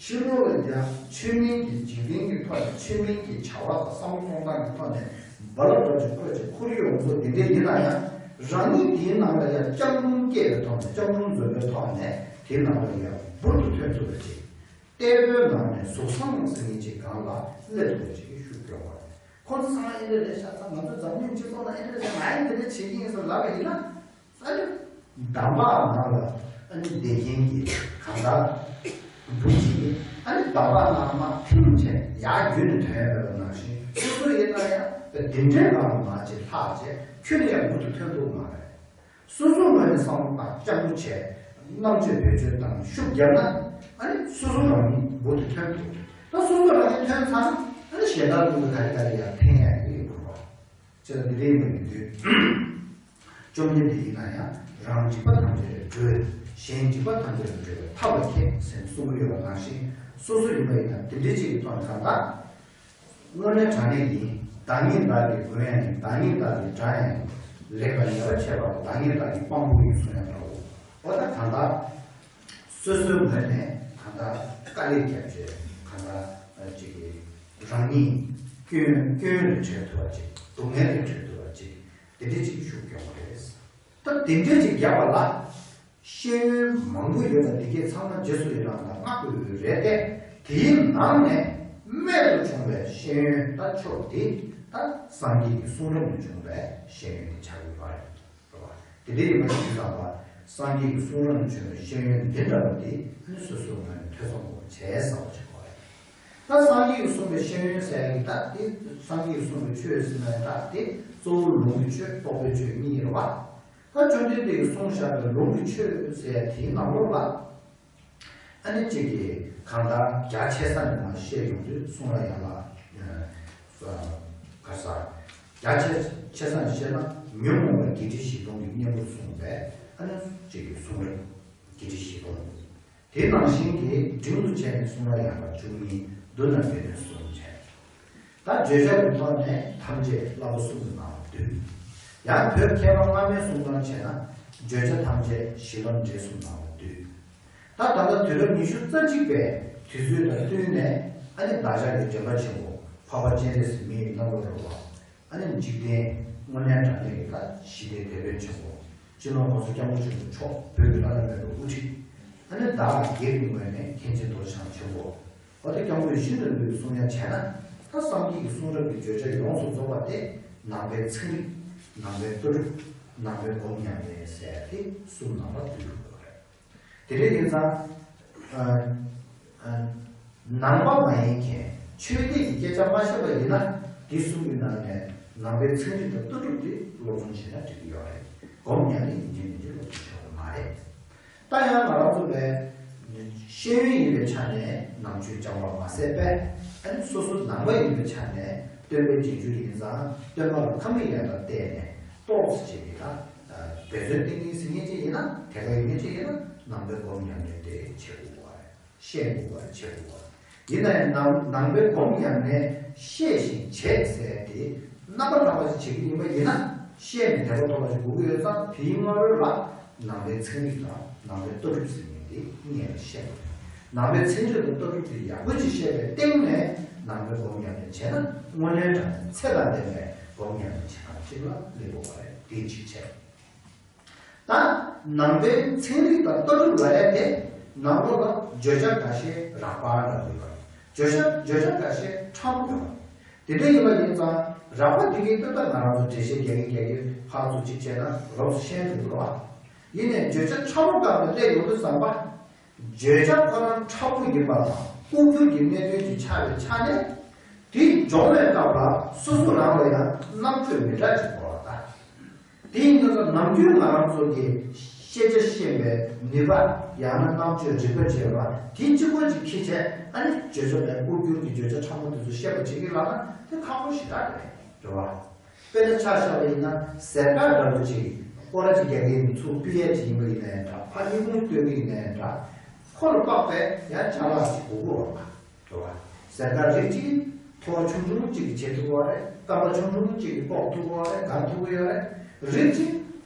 ཕྱི་ལོགས་ལ་ཡང་ཆོས་མིན་གྱི་འཇིག་རྟེན་གྱི་ཐོག་ནས་ཆོས་མིན་གྱི་བྱ་བ་དང་བསམ་བློ་གཏོང་སྟངས་ཀྱི་ཐོག་ནས་རྦ་རླབས་འདྲ་ཅིག་འཁོར་ཅིག་འཁོར་ཡོང་ཚོ་དེ་འདྲ་ཡིན་ན་ཡང་། རང་ཉིད་དེའི་ནང་ལ་ཡང་སྤྱང་གྲུང་སྐྱེས་པའི་ཐོག་ནས་སྤྱང་གྲུང་འཛོམས་པོའི་ཐོག་ནས་དེའི་ནང་ལ་ཡང་འབུར་དུ་ཐོན་ཐུབ་པ་ཅིག་ལྟད་མོའི་ནང་ནས་གཟུགས་བཟང་ཟེར་མཁན་ཅིག་སྒང་ལ་སླེབས་ཐུབ་པ་ཅིག་གི་ཤུགས་སྐྱོན་པ་རེད། ཁོ་ཚོ་ཚང་མ་ཨེ་འདྲ་རེད་ཤག་ཚང་ང་ཚོ་འཛམ་གླིང་སྤྱི་ཚོགས་ནང་ཨེ་འདྲ་རེད་ཤག་ང་ཨེ་འདི་འདྲ་བྱེད་ཀྱི་ཡིན་ཟེར་ལབ་པ་ཡིན་ན། ཨ་ནི། འདམ་བག་ནང་ལ་ཨ་ནི་བསྡད་མཁན་གྱི་གང་ལྟར། འབུ་གཅིག་གིས་ཨ་ནི་འདམ་བག་ནང་མར་ཐིམ་བྱས་ཡར་རྒྱུད་ནས་ཐོན་ཡོད་པ་ནང་བཞིན་སོ་སོ་ཡིན་ན་ཡང་དེ་འདྲའི་ངང་ལ་མར་ཅིག་ལྷག་བྱས་ཁྱོན་ནས་ཡང་འབུར་དུ་ཐོན་ཐུབ་མ་རེད། སོ་སོའི་ངོས་ནས་བསམ་བློ་བཏང་སྤྱང་པོ་བྱས། རྣམ་དཔྱོད་བེད་སྤྱོད་བཏང་ཤུགས་བརྒྱབ་ན། ཨ་ནི་སོ་སོ་རང་ཉིད་འབུར་དུ་ཐོན་ཐུབ། ད་སོ་སོ་རང་ཉིད་ཐོན་ཚར་ན་ཨ་ནི་གཞན་དག་ཀུན་ལ་ག་རེ་ག་རེ་ཡང་འཐེན་ཡག་ཡོད་དགོས་པ། ཅེས་འདི་འདྲའི་མ་ཡིན་དུས། བཅོམ་ལྡན་འདས་ཡིན་ན་ཡང་རང་འཇིགས་པ་ཐམས་ཅད་ལས་སྒྲོལ། གཞན་འཇིགས་པ་ཐམས་ཅད་ལས་སྒྲོལ་བའི་ཐབས་ལ་མཁས་ཟེར་གསུངས་ཀྱི་ཡོད་པ་ནང་བཞིན་སོ་སོ་ཡིན་པ་ཡིན་ན་དེ་འདྲའི་ཅིག་གི་ཐོག་ནས་གང་ལྟར། དངོས་གནས་དྲང་གནས་ཡིན། བདག་ཉིད་བདག་གི་མགོན་ཡང་ཡིན། བདག་ཉིད་བདག་གི་དགྲ་ཡང་ཡིན། ལེགས་དང་ཉེས་པ་ཕྱེ་བ་ལ་བདག་ཉིད་བདག་གི་དཔང་པོ་ཡིན་གསུངས་ཡང་འདྲ་བོ། འོ་ད་གང་ལྟར། སོ་སོའི་ངོས་ནས་གང་ལྟར་དཀའ་ལས་བརྒྱབ་བྱས་གང་ལྟར་ཅིག་གིས་རང་ཉིད་སྐྱོན་སྐྱོན་ལས་གྲོལ་ཐུབ་པ་ཅིག་སྡུག་བསྔལ་ལས་གྲོལ་ཐུབ་པ་ཅིག་དེ་འདྲ་ཅིག་ཤུགས་སྐྱོན་པ་རེད། ད་དེ་འདྲ་ཅིག་བརྒྱབ་པ་ལ། ཤེས་ཡོན་མང་པོ་ཡོད་པ་འདི་གས་ཚང་མ་རྗེས་སུ་ཡི་རང་དང་བསྔགས་དགོས་ཀྱི་རེད་དེ། དེའི་ནང་ནས་རྨད་དུ་བྱུང་བའི་ཤེས་ཡོན་ད་མཆོག་འདི་ད་སངས་རྒྱས་ཀྱི་གསུང་རབ་ནས་བྱུང་བའི་ཤེས་ཡོན་དེ་ཆགས་ཀྱི་ཡོད་རེད། རེད་བ། དེ་འདྲ་ཡིན་པ་ཞིག་བསམ་པ། སངས་རྒྱས་ཀྱི་གསུང་རབ་ནས་བྱུང་བའི་ཤེས་ཡོན་འདི་འདྲ་བ་འདི་ནི་སོ་སོའི་ངོས་ནས་ཐོས་བསམ་སྒོམ་བྱས་ཟེར་བ་ཞིག་གོ་རེད། ད་སངས་རྒྱས་ཀྱིས་གསུངས་པའི་ཤེས་ཡོན་ཟེར་ཡག་གི་ད་དེ་སངས་རྒྱས་ཀྱིས་གསུངས་པའི་ཆོས་ཟེར་ན་ད་དེ་གཙོ་བོ་ལུང་གི་ཆོས་རྟོགས་པའི་ཆོས་གཉིས་རེད་བ། ད་བཅོམ་ལྡན་འདས་ཀྱིས་གསུངས་བཞག་པའི་ལུང་གི་ཆོས་ཟེར་ཡག་དེའི་ནང་ལོགས་ལ། ཨ་ནི་གཅིག་གིས་གང་ལྟར་རྒྱ་ཆེ་ས་ནས་མར་བཤད་ཡོང་དུས་གསུང་རབ་ཡན་ལག་ག་ས། རྒྱ་ཆེ་ཆེ་ས་ནས་བཤད་ན་ཉོན་མོངས་པ་བརྒྱད་ཁྲི་བཞི་སྟོང་གི་གཉེན་པོར་གསུངས་པའི་ཨ་ནི་གཅིག་གི་གསུང་རབ་བརྒྱད་ཁྲི་བཞི་སྟོང་། དེ་ནང་བཞིན་གྱི་འབྲིང་དུ་བྱས་ནས་གསུང་རབ་ཡན་ལག་བཅུ་གཉིས་མདོར་ན་དེ་ནས་གསུངས་བྱས། ད་བརྗོད་བྱ་གི་ཐོག་ནས་ཐམས་ཅད་བསླབ་པ་གསུམ་གྱི་ནང་ལ་འདུས། ཡང་བོད་མཁས་པ་སྔ་མའི་གསུང་སྟངས་བྱས་ན་བརྗོད་བྱ་ཐམས་ཅད་གཞི་ལམ་འབྲས་གསུམ་ནང་ལ་འདུས། ད་ད་ལྟ་དུས་རབས་ཉི་ཤུ་རྩ་གཅིག་པའི་དུས་ཚོད་དང་བསྟུན་ནས་ཨ་ནི་བདག་ཅག་གི་འདྲེན་པ་ཆེན་པོ་འཕགས་པ་སྤྱན་རས་གཟིགས་མི་ཡི་རྣམ་རོལ་རོལ་པ། ཨ་ནི་འཇིག་རྟེན་དངོས་གནས་དྲང་གནས་ཀྱི་ད་ཞི་བདེའི་དེད་དཔོན་ཆེན་པོ། སྤྱི་ནོར་༸གོང་ས་༸སྐྱབས་མགོན་ཆེན་པོ་མཆོག་བོད་ཀྱི་བླ་ན་མེད་པའི་དབུ་ཁྲིད། ཨ་ནི་བདག་སྒེར་གྱི་ངོས་ནས་མཁན་ཆེན་རྡོ་རྗེ་འཆང་ཆེན་པོ། འོ་ད་སྐྱབས་མགོན་ཡིད་བཞིན་ནོར་བུའི་གསུང་ཡང་བྱས་ན། ད་སངས་རྒྱས་ཀྱི་གསུང་རབ་ཀྱི་བརྗོད་བྱ་ཡོངས་སུ་རྫོགས་པ་དེ་ནང་པའི་ཚན་རིག་ནང་པའི་ལྟ་གྲུབ། ནང་པའི་སྒོམ་ཉམས་ལེན་ཟེར་དེ་གསུམ་ནང་ལ་འདུས་ཡོད་པ་རེད། དེ་འདྲ་ཡིན་ཙང་། ཨ། ཨ། ནང་པ་མ་ཡིན་མཁན་ཆོས་དད་ཀྱི་སྐད་ཆ་མ་བཤད་པ་ཡིན་ན་དེ་གསུམ་གྱི་ནང་ནས་ནང་པའི་ཚན་རིག་དང་ལྟ་གྲུབ་དེ་སློབ་སྦྱོང་བྱས་ན་འགྲིག་གི་ཡོད་རེད། སྒོམ་ཉམས་ལེན་ཡིན་གཅིག་མིན་གཅིག་སློབ་སྦྱོང་བྱེད་དགོས་མ་རེད། ད་ཡང་ང་རང་ཚོ་བས་ཤེས་ཡོན་ཡིན་པའི་ཆ་ནས་ནང་ཆོས་སྦྱང་བ་མ་ཟད་པས། ཨ་ནི་སོ་སོ་ནང་པ་ཡིན་པའི་ཆ་ནས་སྟོན་པའི་རྗེས་འཇུག་ཡིན་ཙང་སྟོན་པ་ལ་ཁམས་ཡག་ལ་བལྟས་ནས་ཏོག་ཙམ་བྱས་ཀྱི་ད་འབད་བརྩོན་ཏིང་ཏིང་ཟེར་མཁན་ཅིག་ཡིན་ན། དེ་ག་ཡིན་མཁན་ཅིག་ཡིན་ན་ནང་པའི་སྒོམ་ཉམས་ལེན་དེ་བྱེད་དགོས་པ་རེད། ཤེས་དགོས་པ་རེད། བྱེད་དགོས་པ་རེད། ཡིན་ན་ཡང་ནང་ནང་པའི་སྒོམ་ཉམས་ལེན་ཤེས་ཤིང་བྱེད་ཟེར་དེ་རྣམ་པ་དག་པ་ཞིག་བྱེད་ཀྱི་ཡིན་པ་ཡིན་ན་ཤེས་ནས་དད་པ་ཐོབ་པ་ཞིག་དགོས་ཀྱི་ཡོད་ཙང་། དེའི་སྔ་རོལ་ལ་ནང་པའི་ཚན་རིག་དང་ནང་པའི་ལྟ་གྲུབ་ཟེར་མཁན་དེ་སྔོན་ལ་ཤེས་དགོས། ནང་པའི་ཚན་རིག་དང་ལྟ་གྲུབ་དེ་ཡག་པོ་ཅིག་ཤེས་པའི་སྟེང་ནས་ནང་པའི་སྒོམ་ཉམས་ལེན་བྱས་ན་དངོས་གནས་དྲང་གནས་ཚད་དང་ལྡན་པའི་སྒོམ་ཉམས་ལེན་བྱེད་སྟངས་ཅིག་ལ་སླེབས་དགོས་པ་རེད། དེ་གཅིག་བྱས། ད་ནང་པའི་ཚན་རིག་དང་ལྟ་གྲུབ་ལབ་ཡ་དེ་ནང་ལོགས་ལ་བརྗོད་བྱ་འགའ་ཤས་རགས་པ་འདྲ་པོ་ཡོད་རེད། བརྗོད་བྱ་བརྗོད་བྱ་འགའ་ཤས་ཕྲ་མོ་ཡོད་རེད། དེ་འདྲ་ཡིན་པ་ཡིན་ཙང་རགས་པ་འདི་གའི་སྟོན་པ་ང་རང་ཚོ་འགྲེལ་བཤད་རྒྱག་གིན་རྒྱག་གིན་ཕར་ཚུར་གཅིག་བྱས་ན་རོབ་ཙམ་ཤེས་འགྲོ་གི་རེད་བ། ཡིན་ནའི་བརྗོད་བྱ་ཕྲ་མོ་སྒང་ལ་སླེབས་ཡོང་དུས་ཙམ་པ། བརྗོད་བྱ་ཁོ་རང་ཕྲ་མོ་ཡིན་པ་དང་ལྐོག་གྱུར་གྱི་གནད་དོན་ཅིག་ཆགས་པའི་ཆ་ནས། དེ་སྦྱོང་བའི་སྐབས་ལ་སོ་སོ་རང་ལ་ཡང་རྣམ་དཔྱོད་མི་འདྲ་ཅིག་དགོས་པ་དང་། དེ་ཡིན་དུས་ནམ་རྒྱུན་ང་རང་ཚོ་གིས་ཤེས་བྱ་ཤེས་པའི་ནུས་པ། ཡང་ན་རྣམ་དཔྱོད་རིག་པ་བྱས་པ་དེ་གཅིག་པོ་ཅིག་འཁྱེར་བྱས། ཨ་ནི་བརྗོད་བྱ་ལས་ལྐོག་གྱུར་གྱི་བརྗོད་བྱ་ཕྲ་མོ་དེ་ཚོ་ཤེས་པ་བྱེད་ཀྱི་ལབ་ན་དེ་ཁག་པོ་ཞེ་དྲག་རེད། རེད་བ། དཔེར་ན་ཆ་བཞག་པ་ཡིན་ན་ཟས་དཀར་འདྲ་པོ་ཅིག་སྐོར་ར་ཅིག་རྒྱག་གི་ཡིན། ཚུར་ཕུལ་ཡས་ཅིག་ཡིན་པ་ཡིན་ན་ཡང་འདྲ། ཕར་སྙིང་ཁུང་སྟོན་གི་ཡིན་ན་ཡང་འདྲ། ཁོ་ལ་དཔག་པའི་ཡང་ཅ་ལག་ཅིག་དགོས་ཀྱི་ཡོད་རེད་པ། རེད་པ། ཟས་དཀར་རིགས་གཅིག་ཐོ་བ་ཆུང་ཆུང་གཅིག་གིས་བྱེད་ཐུབ་ཀྱི་ཡོད་རེད། སྐམ་པ་ཆུང་ཆུང་གཅིག་གིས་ཕོག་ཐུབ་ཀྱི་ཡོད་རེད། འགམ་ཐུབ་ཀྱི་ཡོད་རེད། རིགས་གཅིག་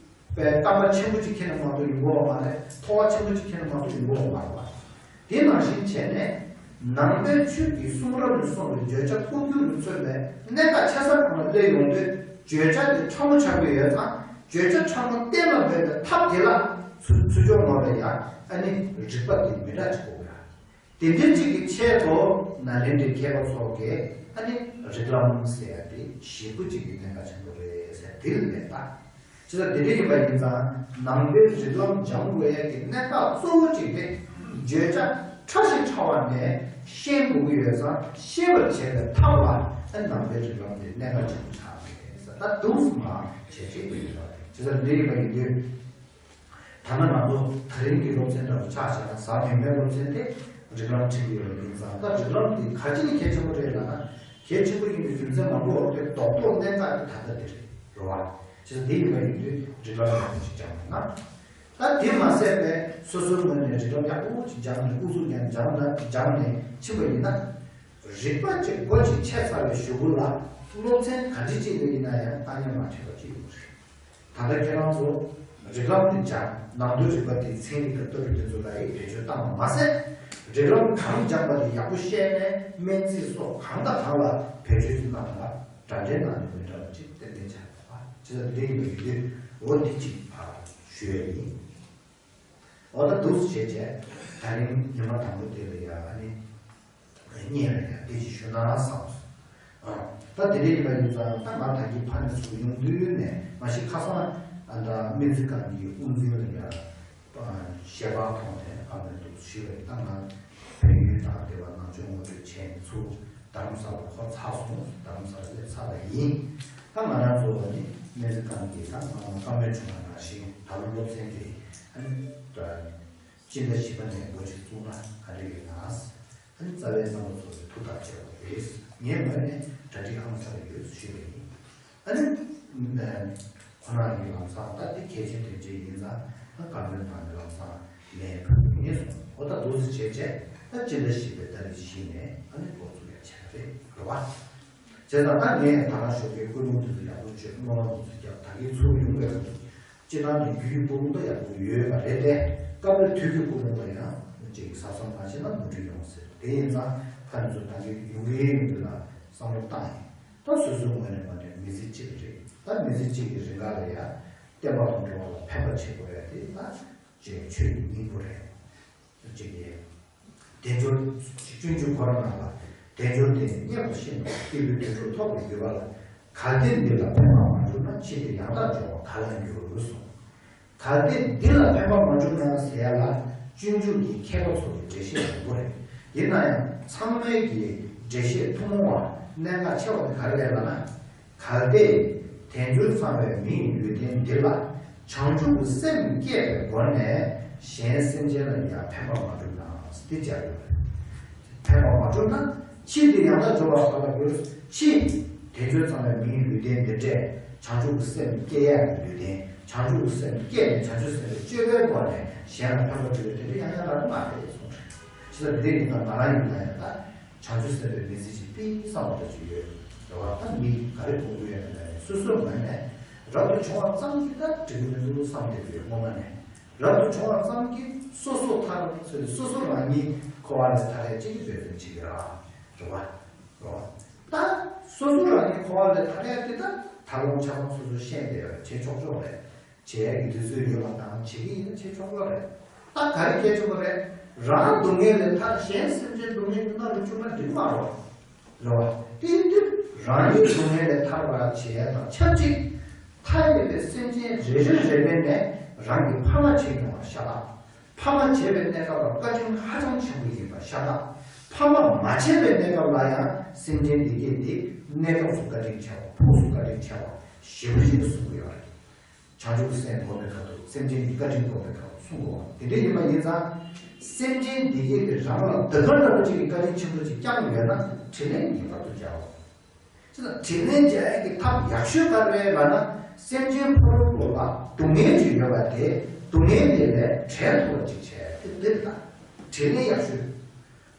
པའི་སྐམ་པ་ཆེན་པོ་གཅིག་ཁྱེར་ནས་མ་གཏོགས་ཡོང་གི་ཡོད་མ་རེད། ཐོ་བ་ཆེན་པོ་གཅིག་ཁྱེར་ནས་མ་གཏོགས་ཡོང་གི་ཡོད་མ་རེད་པ། དེ་ནང་བཞིན་བྱས་ནས། ནང་པའི་ཆོས་ཀྱི་གསུང་རབ་ནས་གསུངས་པའི་བརྗོད་བྱ་ལྐོག་གྱུར་ལ་མཚོན་པའི་གནད་འགག་ཆེ་ས་གང་ལ་སླེབས་ཡོང་དུས་བརྗོད་བྱ་དེ་ཕྲ་མོ་ཆགས་ཀྱི་ཡོད་ཙང་། བརྗོད་བྱ་ཕྲ་མོ་གཏན་ལ་འབེབས་པའི་ཐབས་དེ་ལ་ཚུར་ཚུར་སྦྱོར་ངོ་བའི་ཡ་ཨ་ནི་རིགས་པ་དེ་མི་འདྲ་ཅིག་དགོས་ཀྱི་རེད། དེ་འདྲའི་གཅིག་གི་ཆེད་དུ་ནཱ་ལེནྡྲའི་མཁས་པ་ཚོ་གིས་ཨ་ནི་རིགས་ལམ་ཟེར་ཡ་དེ་ཞེ་པོ་གཅིག་གི་གནད་འགག་ཆེན་པོ་རེད་ཟེར། དེ་ལ་མེད་པ། ཅི་ལྟར་དེ་འདྲ་ཡིན་པ་ཡིན་ཙང་། ནང་པའི་རིགས་ལམ་སྦྱང་དགོས་ཡ་གི་གནད་འགག་གཙོ་བོ་གཅིག་དེ། བརྗོད་བྱ་ཕྲ་ཞིང་ཕྲ་བ་ནས་ཤེས་དགོས་ཀྱི་ཡོད་ཙང་། ཤེས་པར་བྱེད་པའི་ཐབས་ལ་ཨ་ནི་ནང་པའི་རིགས་ལམ་དེ་གནད་འགག་ཆེན་པོ་ཆགས་པ་རེད་ཟེར། ད་འདུག་སེ་མར་བྱས་བྱས་ཡོད་པ་རེད། ཅི་ལྟར་འདི་ཡིན་པ་ཡིན་དུས། ད་ནི་ང་ཚོ་ད་རིང་གི་སློབ་ཚན་འདྲ་བོ་ཆ་བཞག་ན། གཟའ་མིག་དམར་སློབ་ཚན་དེ་རིགས་ལམ་ཁྲིད་ཀྱི་ཡོད་པ་ཡིན་ཙང་། ད་རིགས་ལམ་དེ་ག་ཅི་ནས་གལ་ཆེན་པོ་རེད་ལབ་ན། གལ་ཆེན་པོ་ཡིན་པའི་རྒྱུ་མཚན་མང་པོ་ཡོད་དེ། རྡོག་རྡོག་གནད་འགག་དེ་ད་ལྟ་དེ་རེད། རེད་པ། བྱས་ཙང་དེ་ཡིན་པ་ཡིན་དུས་རིགས་ལམ་ཡག་པོ་ཞིག་སྦྱངས་པ་ཡིན་ན། ད་དེ་མ་ཟད་པའི་སོ་སོའི་ངོས་ནས་རིགས་ལམ་ཡག་པོ་ཞིག་སྦྱངས་ནས། ཨུ་ཚུགས་ཀྱང་སྦྱངས་ན། སྦྱངས་ནས་ཕྱིན་པ་ཡིན་ན། རིག་པ་ཅིག་སྒོ་ཅིག་ཕྱེ་ཚར་བའི་གཞུག་གུ་ལ་སློབ་ཚན་ག་འདྲ་ཅིག་ལ་ཡིན་ན་ཡང་བཏང་སྙོམས་མ་བྱས་པ་ཅིག་ཡོང་གི་རེད། ད་ལྟ་ཁྱེད་རང་ཚོ་རིགས་ལམ་དེ་སྦྱངས། ནང་དོན་རིག་པ་དེ་ཚན་རིག་དང་ལྟ་གྲུབ་དེ་ཚོ་ལ་ཡང་བེད་སྤྱོད་བཏང་བ་མ་ཟད། རིགས་ལམ་གང་སྦྱངས་པ་དེ་ཡག་པོ་ཤེས་ནས་སྨན་རྩིས་སོགས་གང་དང་གང་ལ་བེད་སྤྱོད་ཅིག་གནང་བ། འདྲ་འདྲའི་ནང་ནས་མི་འདྲ་བ་ཅིག་ཏན་ཏན་ཆགས་པ། ཅི་ལྟར་འདི་ཡིན་པ་ཡིན་དུས། འོ་འདི་གཅིག་ཕར་ཞུ་ཡས་ཡིན། འོ་ད་འདུག་སེ་བྱས་བྱས། ད་རིང་ཉི་མ་དང་པོ་དེ་ལ་ཡ་ཨ་ནི་བརྙན་ལ་ཡ་དེ་ཅིག་ཞུ་ན་བསམ་སོང་། ཨ། ད་དེ་འདྲ་ཡིན་པ་ཡིན་ཙང་། ད་ང་ད་གིན་ཕར་ནས་ཚུར་ཡོང་དུས་ནས་མ་གཞི་ཁ་སང་ཨ་ད་སྨན་རྩིས་ཁང་གི་དབུ་འཛིན་ལ་ཡ་ཞལ་པར་ཐོག་ནས་ཨ་མ་འདུག་ཞུས་པ་ཡིན། ད་ང་བལ་ཡུལ་དང་འབྲེལ་བ་ནང་ཆོས་ངོ་སྤྲོད་བྱས་ནས་ཚུར་རྡ་རམ་ས་ལ་འཁོར་ཚར་སོང་། རྡ་རམ་ས་ལ་སླེབས་ཚར་བ་ཡིན། ད་ང་རང་ཚོ་ནི་སྨན་རྩིས་ཁང་གི་ད་ང་བཀའ་མོལ་བྱུང་བ་ནང་བཞིན། ད་ལོ་སློབ་ཚན་དེ་ཨ་ནི་ད་སྤྱི་ཟླ་བཞི་པ་ནས་འགོ་ཅིག་བཙུགས་ན་ག་འདྲ་ཡོད་ན། ཨ་ནི་རྩ་བའི་རྣམ་པ་ཚོ་ལ་ཐུགས་ཐག་བཅད་པ་རེད། ངའི་ངོས་ནས་གྲ་སྒྲིག་ཧང་སང་ཡོད་ཞུས་པ་ཡིན། ཨ་ནི་ཁོ་རང་གི་ལམ་སང་ད་དེ་གལ་ཆེན་དོན་ཆེན་ཡིན་ཙང་། ད་བཀའ་མོལ་དང་ནི་ལམ་སང་ལན་ཕུལ་ངེས་སོང་། འོ་ད་འདུག་སེ་བྱས་བྱས། ད་སྤྱི་ཟླ་བཞི་པའི་ཏ་རིག་བཞི་ནས་ཨ་ནི་འགོ་བཙུགས་ཡ་བྱས་པ་རེད། རེད་བ། བྱས་ཙང་ད་ངས་ད་ག་ཞོགས་ཀའི་སྐུ་རླུང་དེ་ཚོ་ཡག་པོ་བཅོས། སྨོན་ལམ་དེ་ཚོ་བརྒྱབ། ད་གིན་ཚུར་ཡོང་བའི་སྐབས་སུ་སྤྱི་བཏང་ནས་རྒྱུ་ཡི་སྤུ་རླུང་ད་ཡག་པོ་ཡོད་པ་རེད་དེ། སྐབས་རེ་དུས་ཀྱི་སྤུ་རླུང་ལ་ཡང་ཅིག་གཟབ་གཟབ་མ་བྱས་ན་ནོར་འཁྲུལ་ཡོང་སྲིད། དེ་ཡིན་ཙང་ཕ་ནི་ཚོ་ད་གིན་ཡོང་གི་ཡོང་གི་ལ་བསམ་བློ་བཏང་ཡིན། ད་སོ་སོའི་ངོས་ནས་མ་ནས་མི་ཚེ་གཅིག་རེད། ད་མི་ཚེ་གཅིག་གི་རིང་ག་ལ་ཡ་བསྟན་པ་དང་འགྲོ་བ་ལ་ཕན་པ་བྱེད་དགོས་ཡ་དེ་ད་ཅིག་ཆོས་ཀྱི་སྙིང་པོ་རེད། ཅིག་གི་དལ་འབྱོར་སྤྱོད་འཇུག་འཁོར་ནང་ལ། དལ་འབྱོར་དེ་ནི་རྙེད་པར་ཤེས་ནས། སྐྱེས་བུའི་དོན་གྲུབ་ཐོབ་པར་འགྱུར་བ་ལ། གལ་ཏེ་འདི་ལ་ཕན་པར་མ་གྱུར་ན། ཕྱིས་འདིར་ཡང་དག་འབྱོར་བ་ག་ལ་འགྱུར་གསུངས། གལ་ཏེ་འདི་ལ་ཕན་པར་མ་གྱུར་ན་ཟེར་ཡ་ལ་སྤྱོད་འཇུག་གི་མཁས་པ་ཚོ་གི་འགྲེལ་བཤད་མང་པོ་རེད། ཡིན་ན་ཡང་ཚང་མའི་གི་འགྲེལ་བཤད་ཐུན་མོང་བ་གནད་འགག་ཆེ་བ་དེ་ག་རེ་རེད་ལབ་ན། གལ་ཏེ་དལ་འབྱོར་ཚང་བའི་མི་ཡི་ལུས་རྟེན་འདི་ལ་བྱང་ཆུབ་ཀྱི་སེམས་བསྐྱེད་པའི་སྒོ་ནས་གཞན་སེམས་ཅན་ལ་ཡང་ཕན་པར་མ་གྱུར་ན། འདི་སྦྱར་ཡོད་རེད། ཕན་པར་མ་གྱུར་ན། ཕྱིས་འདིར་ཡང་དག་འབྱོར་བ་ག་ལ་འགྱུར། ཕྱིས་དལ་འབྱོར་ཚང་བའི་མི་ཡི་ལུས་རྟེན་འདི་འདྲས་བྱང་ཆུབ་ཀྱི་སེམས་བསྐྱེད་ཡག་གི་ལུས་རྟེན། བྱང་ཆུབ་ཀྱི་སེམས་བསྐྱེད་ནས་བྱང་ཆུབ་སེམས་དཔའི་སྤྱོད་པའི་སྒོ་ནས་གཞན་ལ་ཕན་པ་སྒྲུབ་པའི་དེ་འདྲ་ཡང་ཡང་རག་གི་མ་རེད་གསུངས་རེད། ཅི་ལྟར་འདི་ཡིན་ན་ང་རང་ཡིན་ན་ཡང་ད་བྱང་ཆུབ་སེམས་དཔའི་མི་ཚེ་ཅིག་སྤེལ་བསམ་པ་ཅིག་ཡོད། རེད་བ། ད་མི་ག་རེ་དགོངས་ཀྱི་ཡོད་ན་ནས། སོ་སོའི་ངོས་ནས་རབ་ཏུ་བྱུང་བ་ཙམ་གྱིས་ད་འགྲིག་གི་མི་འདུག་བསམ་བསྡད་ཀྱི་ཡོད། སྔོན་མ་ནས། རབ་ཏུ་བྱུང་བ་ཙམ་གྱིས་སོ་སོ་ཐར་ཚུལ། སོ་སོ་རང་ཉིད་འཁོར་བ་ལས་ཐར་ཡ་གཅིག་གི་འབད་བརྩོན་བྱེད་ཀྱི་ར། རེད་བ། རེད་བ། ད་སོ་སོ་རང་ཉིད་འཁོར་བ་ལས་ཐར་ཡ་དེ་ད་ད་ལོ་ཆ་ཚང་སོ་སོ་ཤེས་བསྡད་ཡ་བྱེད་ཆོག་ཆོག་རེད། བྱེད་ཡ་གི་དུས་ཚོད་ཡོད་པ་དང་བྱེད་ཀྱི་ཡིན་ན་བྱེད་ཆོག་ཆོག་རེད། ད་ག་རེ་གལ་ཆེན་པོ་རེད། རང་སྡུག་བསྔལ་ལས་ཐར། གཞན་སེམས་ཅན་སྡུག་བསྔལ་གྱི་མནར་རུ་བཅུག་ན་འགྲིག་མ་རེད། རེད་བ། དེ་དུས་རང་ཉིད་སྡུག་བསྔལ་ལས་ཐར་བར་བྱེད་ཡ་དང་ཆབས་ཅིག་མཐའ་ཡས་པའི་སེམས་ཅན་རེ་རེ་རེ་རེ་ནས་རང་གི་ཕ་མ་བྱས་མྱོང་བ་ཤ་སྟག་ཕ་མ་བྱས་པའི་གནས་སྐབས་ལ་བཀའ་དྲིན་ཧ་ཅང་ཆེན་པོ་ཡིན་པ་ཤ་སྟག་ཕ་མ་མ་བྱས་པའི་གནས་སྐབས་ལ་ཡང་སེམས་ཅན་འདི་གས་འདི་གནས་སྐབས་སུ་བཀའ་དྲིན་ཆེ་བ། ཕུགས་སུ་བཀའ་དྲིན་ཆེ་བ་ཞེ་པོ་ཅིག་གསུང་གི་ཡོད་རེད། བྱང་ཆུབ་སེམས་བསྒོམ་པའི་སྐབས་སུ། སེམས་ཅན་གྱི་བཀའ་དྲིན་བསྒོམ་པའི་སྐབས་སུ་གསུང་དགོས་པ། དེ་འདྲ་ཡིན་པ་ཡིན་ཙང་། སེམས་ཅན་འདི་གས་དེ་རང་ལ་ཟློས་གར་འདྲ་པོ་ཅིག་གི་བཀའ་དྲིན་ཆེན་པོ་ཅིག་བསྐྱངས་ཡོད་ན་དྲིན་ལན་ངེས་པར་དུ་འཇལ་བ། དེ་ལ་དྲིན་ལན་འཇལ་ཡག་གི་ཐབས་ཡག་ཤོས་ག་རེ་རེད་ལབ་ན། སེམས་ཅན་ཕ་རོལ་པོ་ལ་སྡུག་བསྔལ་ཅིག་ཡོད་པ་དེ། སྡུག་བསྔལ་དེ་ལས་བྲལ་ཐུབ་པ་ཅིག་བྱས་ཏེ་འདིར་ད་དྲིན་ལན་ཡག་ཤོས།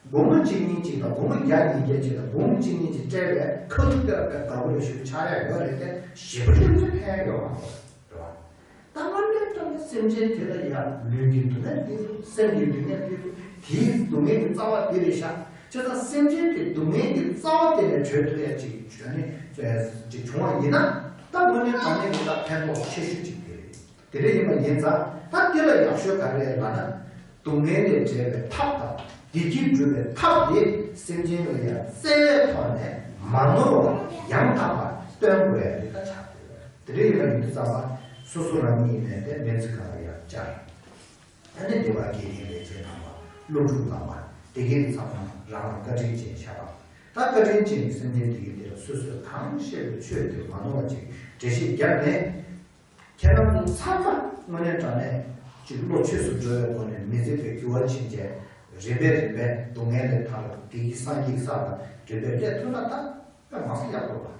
སྒོར་མོ་གཅིག་གཉིས་གཅིག་དང་སྒོར་མོ་བརྒྱ་ཉིས་བརྒྱ་གཅིག་དང་སྒོར་མོ་གཅིག་གཉིས་གཅིག་སྤྲད་པའི་ཁ་ཐུག་དེ་ལ་དཔེ་དགའ་པོ་རེ་ཞུ་ཆགས་ཡག་ཡོད་རེད་དེ། ཞེ་པོ་ཅིག་ཕན་ཡོད་མ་རེད་བ། ད་དངོས་གནས་དྲང་གནས་སེམས་ཅན་དེ་ལ་ཡང་ལུས་ཀྱི་སྡུག་བསྔལ་དེ་ཚོ། སེམས་ཀྱི་སྡུག་བསྔལ་དེ་ཚོ། དེའི་སྡུག་བསྔལ་གྱི་རྩ་བ་དེ་རེད་ཤག་བྱས་ཙང་སེམས་ཅན་དེ་སྡུག་བསྔལ་གྱི་རྩ་བ་དེ་ལས་གྲོལ་ཐུབ་ཡ་ཅིག་བྱུང་ནས་ཅིག་བྱུང་བ་ཡིན་ན། ད་དངོས་གནས་དྲང་གནས་ཀྱི་ད་ཕན་ཐོགས་ཆེ་ཤོས་ཅིག་དེ་རེད། དེ་འདྲ་ཡིན་པ་ཡིན་ཙང་། ད་དེ་ལ་ཡག་ཤོས་ག་རེ་ལབ་ན། སྡུག་བསྔལ་ལས་བྲལ་བའི་ཐབས་དང་བདེ་སྐྱིད་སྒྲུབ་པའི་ཐབས་དེ་སེམས་ཅན་ལ་ཡང་བརྩེ་བའི་ཐོག་ནས་མ་ནོར་བར་ཡང་དག་པར་སྟོན་དགོས་ཡ་དེ་ད་ཆགས་ཡོད་རེད། དེ་འདྲ་ཡིན་པ་ཡིན་དུས་ཙམ་པ་སོ་སོ་རང་ཉིད་ནས་དེ་སྨན་རྩིས་ཁང་ལ་ཡང་བཅར། ཨ་ནི་སྡེ་པ་དགེ་རྒན་ལས་བྱེད་རྣམ་པ། སློབ་ཕྲུག་རྣམ་པ། དེ་གའི་ཚང་མ་རང་ལ་བཀའ་དྲིན་ཅན་བཞག་པ། ད་བཀའ་དྲིན་ཅན་གྱི་སེམས་ཅན་དེ་གའི་དེ་ལ་སོ་སོས་གང་བཤད་པའི་ཆོས་དེ་མ་ནོར་བ་ཅིག་འགྲེལ་བཤད་བརྒྱབ་ནས། ཁྱེད་རང་ཚོ་ཚང་མ་དངོས་གནས་དྲང་གནས་ཅིག་བློ་ཆོས་སུ་འགྲོ་བའི་སྒོ་ནས་མི་ཚེ་དེ་འགྱུར་བ་ཕྱིན་བྱས། རིམ་པས་རིམ་པས་སྡུག་བསྔལ་ལས་ཐར། བདེ་སྐྱིད་སངས་རྒྱས་ས་ལ་རིམ་པས་སླེབས་ཐུབ་ན་ད་དཔེ་མ་སྲིད་ཡག་པོ་རེད་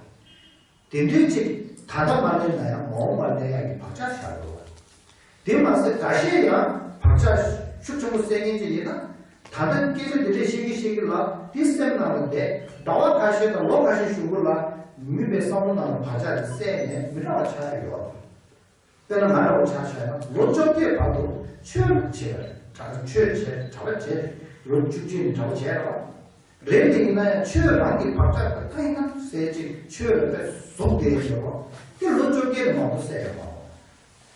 པ། དེ་འདྲའི་ཅིག་ད་ལྟ་མ་སླེབས་ན་ཡང་མ་འོངས་པར་སླེབས་ཡག་གི་བག་ཆགས་བཞག་དགོས་པ། དེ་མ་ཟད་འགའ་ཤས་ཡང་བག་ཆགས་ཤུགས་ཆེན་པོ་སད་མཁན་ཅིག་ཡིན་ན། ད་ལྟ་སྐད་ཆ་འདི་འདྲས་བཤད་ཀྱི་བཤད་ཀྱི་ལ་དེ་སེམས་ནང་ལ་བསྡད། ཟླ་བ་ཁ་ཤས་དང་ལོ་ཁ་ཤས་གཞུག་གུ་ལ་མི་པའི་བསམ་བློ་ནང་ལ་བག་ཆགས་དེ་སད་ནས་མི་འདྲ་བ་ཆགས་ཡ་ཡོད། དཔེར་ན་ང་འདྲ་བོ་ཆ་བཞག་ན་ལོ་བཅོ་བརྒྱད་བར་དུ་ཆོས་ལ་བྱས་པ་རེད། གྲྭ་ཆོས་བྱས། གྲྭ་པ་བྱས། ལོ་བཅུ་གཅིག་ནས་གྲྭ་པ་བྱས་རེད་པ། རེད་དེ་ཡིན་ན་ཡང་ཆོས་རང་གི་བག་ཆགས་དེ་ད་ཡིན་ན་ཟེར་ཅིག་ཆོས་ལ་དཔེ་ཟུག་བསྡད་ཡོད་པ་དེ་ལོ་བཅོ་བརྒྱད་ནས་མང་པོ་སད་ཡོད་མ་རེད།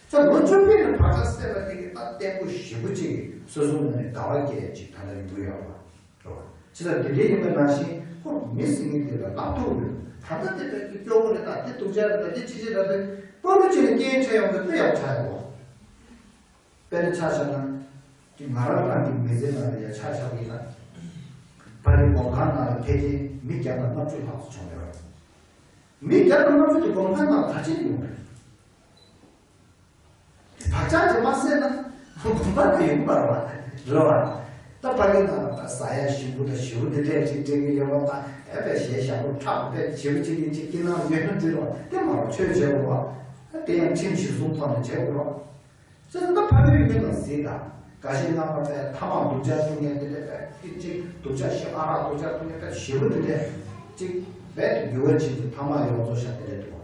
ད་ལོ་བཅོ་བརྒྱད་ནས་བག་ཆགས་སད་པ་དེ་གི་ད་བརྟན་པོ་ཞེ་པོ་ཅིག་སོ་སོའི་ངོས་ནས་དགའ་བ་སྐྱེ་ཅིག་ད་ལྟ་ཡོང་གི་ཡོད་པ་རེད་པ། ཅི་ལྟར་དེ་འདྲའི་ཡིན་པ་ནང་བཞིན་ཁོ་མི་ཟེར་མཁན་དེ་ལ་ལབ་ཐུབ་ཡོད། ད་ལྟ་དེ་དཔེ་སྐྱོ་པོ་རེད། ད་དེ་སྡུག་ཅག་རེད། ད་དེ་ཅི་ཅི་རེད། དེ་སྤོ་ལོ་བྱས་ནས་རྐྱེན་འཕྲད་ཡོང་གི་དཔེ་ཡག་ཆགས་ཡོད། དཔེར་ན་ཆ་བཞག་ན། དེ་ང་རང་རང་གི་མི་ཚེ་ནང་ལ་ཡང་ཆ་བཞག་པ་ཡིན་ན། ཕ་གི་སྒོམ་ཁང་ནང་ལ་ཕལ་ཆེར་མི་བརྒྱ་དང་ལྔ་བཅུ་ལྷག་ཙམ་བྱུང་ཡོད་རེད། མི་བརྒྱ་དང་ལྔ་བཅུ་དེ་སྒོམ་ཁང་ནང་ལ་ག་ཅི་ཡོང་རེད། བག་ཆགས་དེ་མ་སད་ན་དགོན་པ་ལ་ཡོང་མ་རེད་པ། རེད་པ། ད་ཕ་གི་ནང་ལ་ད་ཟ་ཡ་ཞིམ་པོ་དང་ཞེ་པོ་དེ་འདྲས་ཅིག་སྤྲད་ཀྱི་ཡོད་པ་དང་། ཨེ་དཔེ་གཞས་ཞབས་བྲོ་འཁྲབ་དཔེ་ཞེ་པོ་ཅིག་གི་ཅིག་སྐྱིད་སྣང་ཡོད་ན་འགྲིག་རེད་པ། དེ་མ་རེད། ཆོས་བྱེད་དགོས་པ། དེ་ཡང་ཁྲིམས་གཞི་བཟུང་ཐོག་ནས་བྱེད་དགོས་རེད་པ། བྱས་ཙང་ད་ཕ་གིའི་མི་དང་གཟིགས་དང་། འགའ་ཤས་རྣམ་པ་དཔེ་ཐ་མག་སྡུག་ཅག་འཐུང་མཁན་དེ་འདྲས། དཔེ་ཅིག་སྡུག་ཅག་ཞིག་ཨ་རག་སྡུག་ཅག་འཐུང་མཁན་དཔེ་ཞེ་པོ་དེ་འདྲས་ཅིག་དཔེ་འགྱུར་བ་ཕྱིན་ཏེ་ཐ་མག་ཡོངས་རྫོགས་ཤ་དེ་འདྲས་འདུག་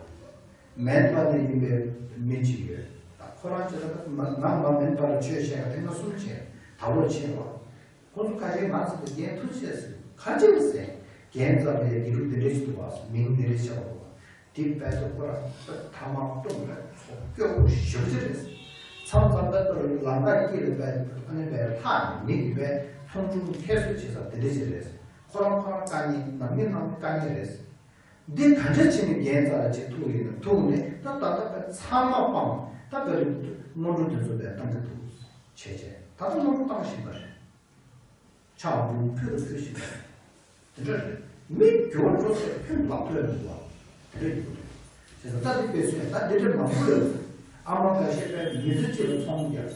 པ། སྨན་པ་ནས་ཡིན་པའི་མི་གཅིག་ཡོད། ད་ཁོ་རང་ཚོ་ད་ང་མ་སྨན་པ་ལ་ཆོས་བཤད་ཡ་དེ་སྔ་གསུམ་བྱས། ད་ལོ་ཕྱིན་པ། ཁོ་ཚོ་ཁ་ཤས་ང་ཚོ་ལ་རྒན་ཐུགས་ཆེ་ཟེར། ག་ཅི་ལ་ཟེར། རྒན་རྩ་བའི་དགེ་ཕྲུག་འདི་འདྲས་ཤིག་འདུག་པ། མིང་འདི་འདྲས་ཆགས་པ་འདུག་པ། དེ་དཔེ་ཚོ་ཁོ་རང་ཐ་མག་བཏུང་བའི་ཚོ་སྐྱོ་པོ་ཞེ་པོ་ཅིག་རེད། མཚམས་མཚམས་དཔེ་ལམ་ཁ་དཀྱིལ་ལ་དཔེ་ཨ་ནི་དཔེ་ལྷག་ནས་མི་གིས་དཔེ་མཐོང་ཆུང་ཁྱད་གསོད་བྱེད་ས་དེ་འདྲས་ཅིག་རེད། ཁོ་རང་ཁོ་རང་དཀའ་ངལ། ནང་མི་ནང་དཀའ་ངལ་རེད། འདི་ག་འདྲ་བྱས་ནས་རྒན་རྩ་ལ་ཅིག་ཐུག་ཡིན་ན། ཐུག་ནས་ད་ད་ལྟ་དཔེ་ཚང་མ་སྤངས། ད་དཔེ་སྔོན་འགྲོ་དེ་ཚོ་དཔེ་བཏང་གི་འདུག་བྱས་བྱས་ད་ལྟ་སྔོན་འགྲོ་བཏང་བཞིན་པ་རེད། ཕྱག་འབུམ་ཕུལ་དང་ཕུལ་བཞིན་པ་རེད། དེ་འདྲ་རེད། མི་འགྱུར་བ་འགྲོ་ཟེར་ཕུལ་ལབ་ཐུབ་ཡ་མི་འདུག་པ། དེ་འདྲ་ཡིན་དགོས་རེད། བྱས་ཙང་ད་འདི་དཔེ་སྲོལ་ད་འདི་འདྲ་མང་པོ་ཡོད་རེད། ཨ་མ་འགའ་ཤས་དཔེ་མི་ཚེ་གཅིག་ལ་ཚོང་རྒྱག་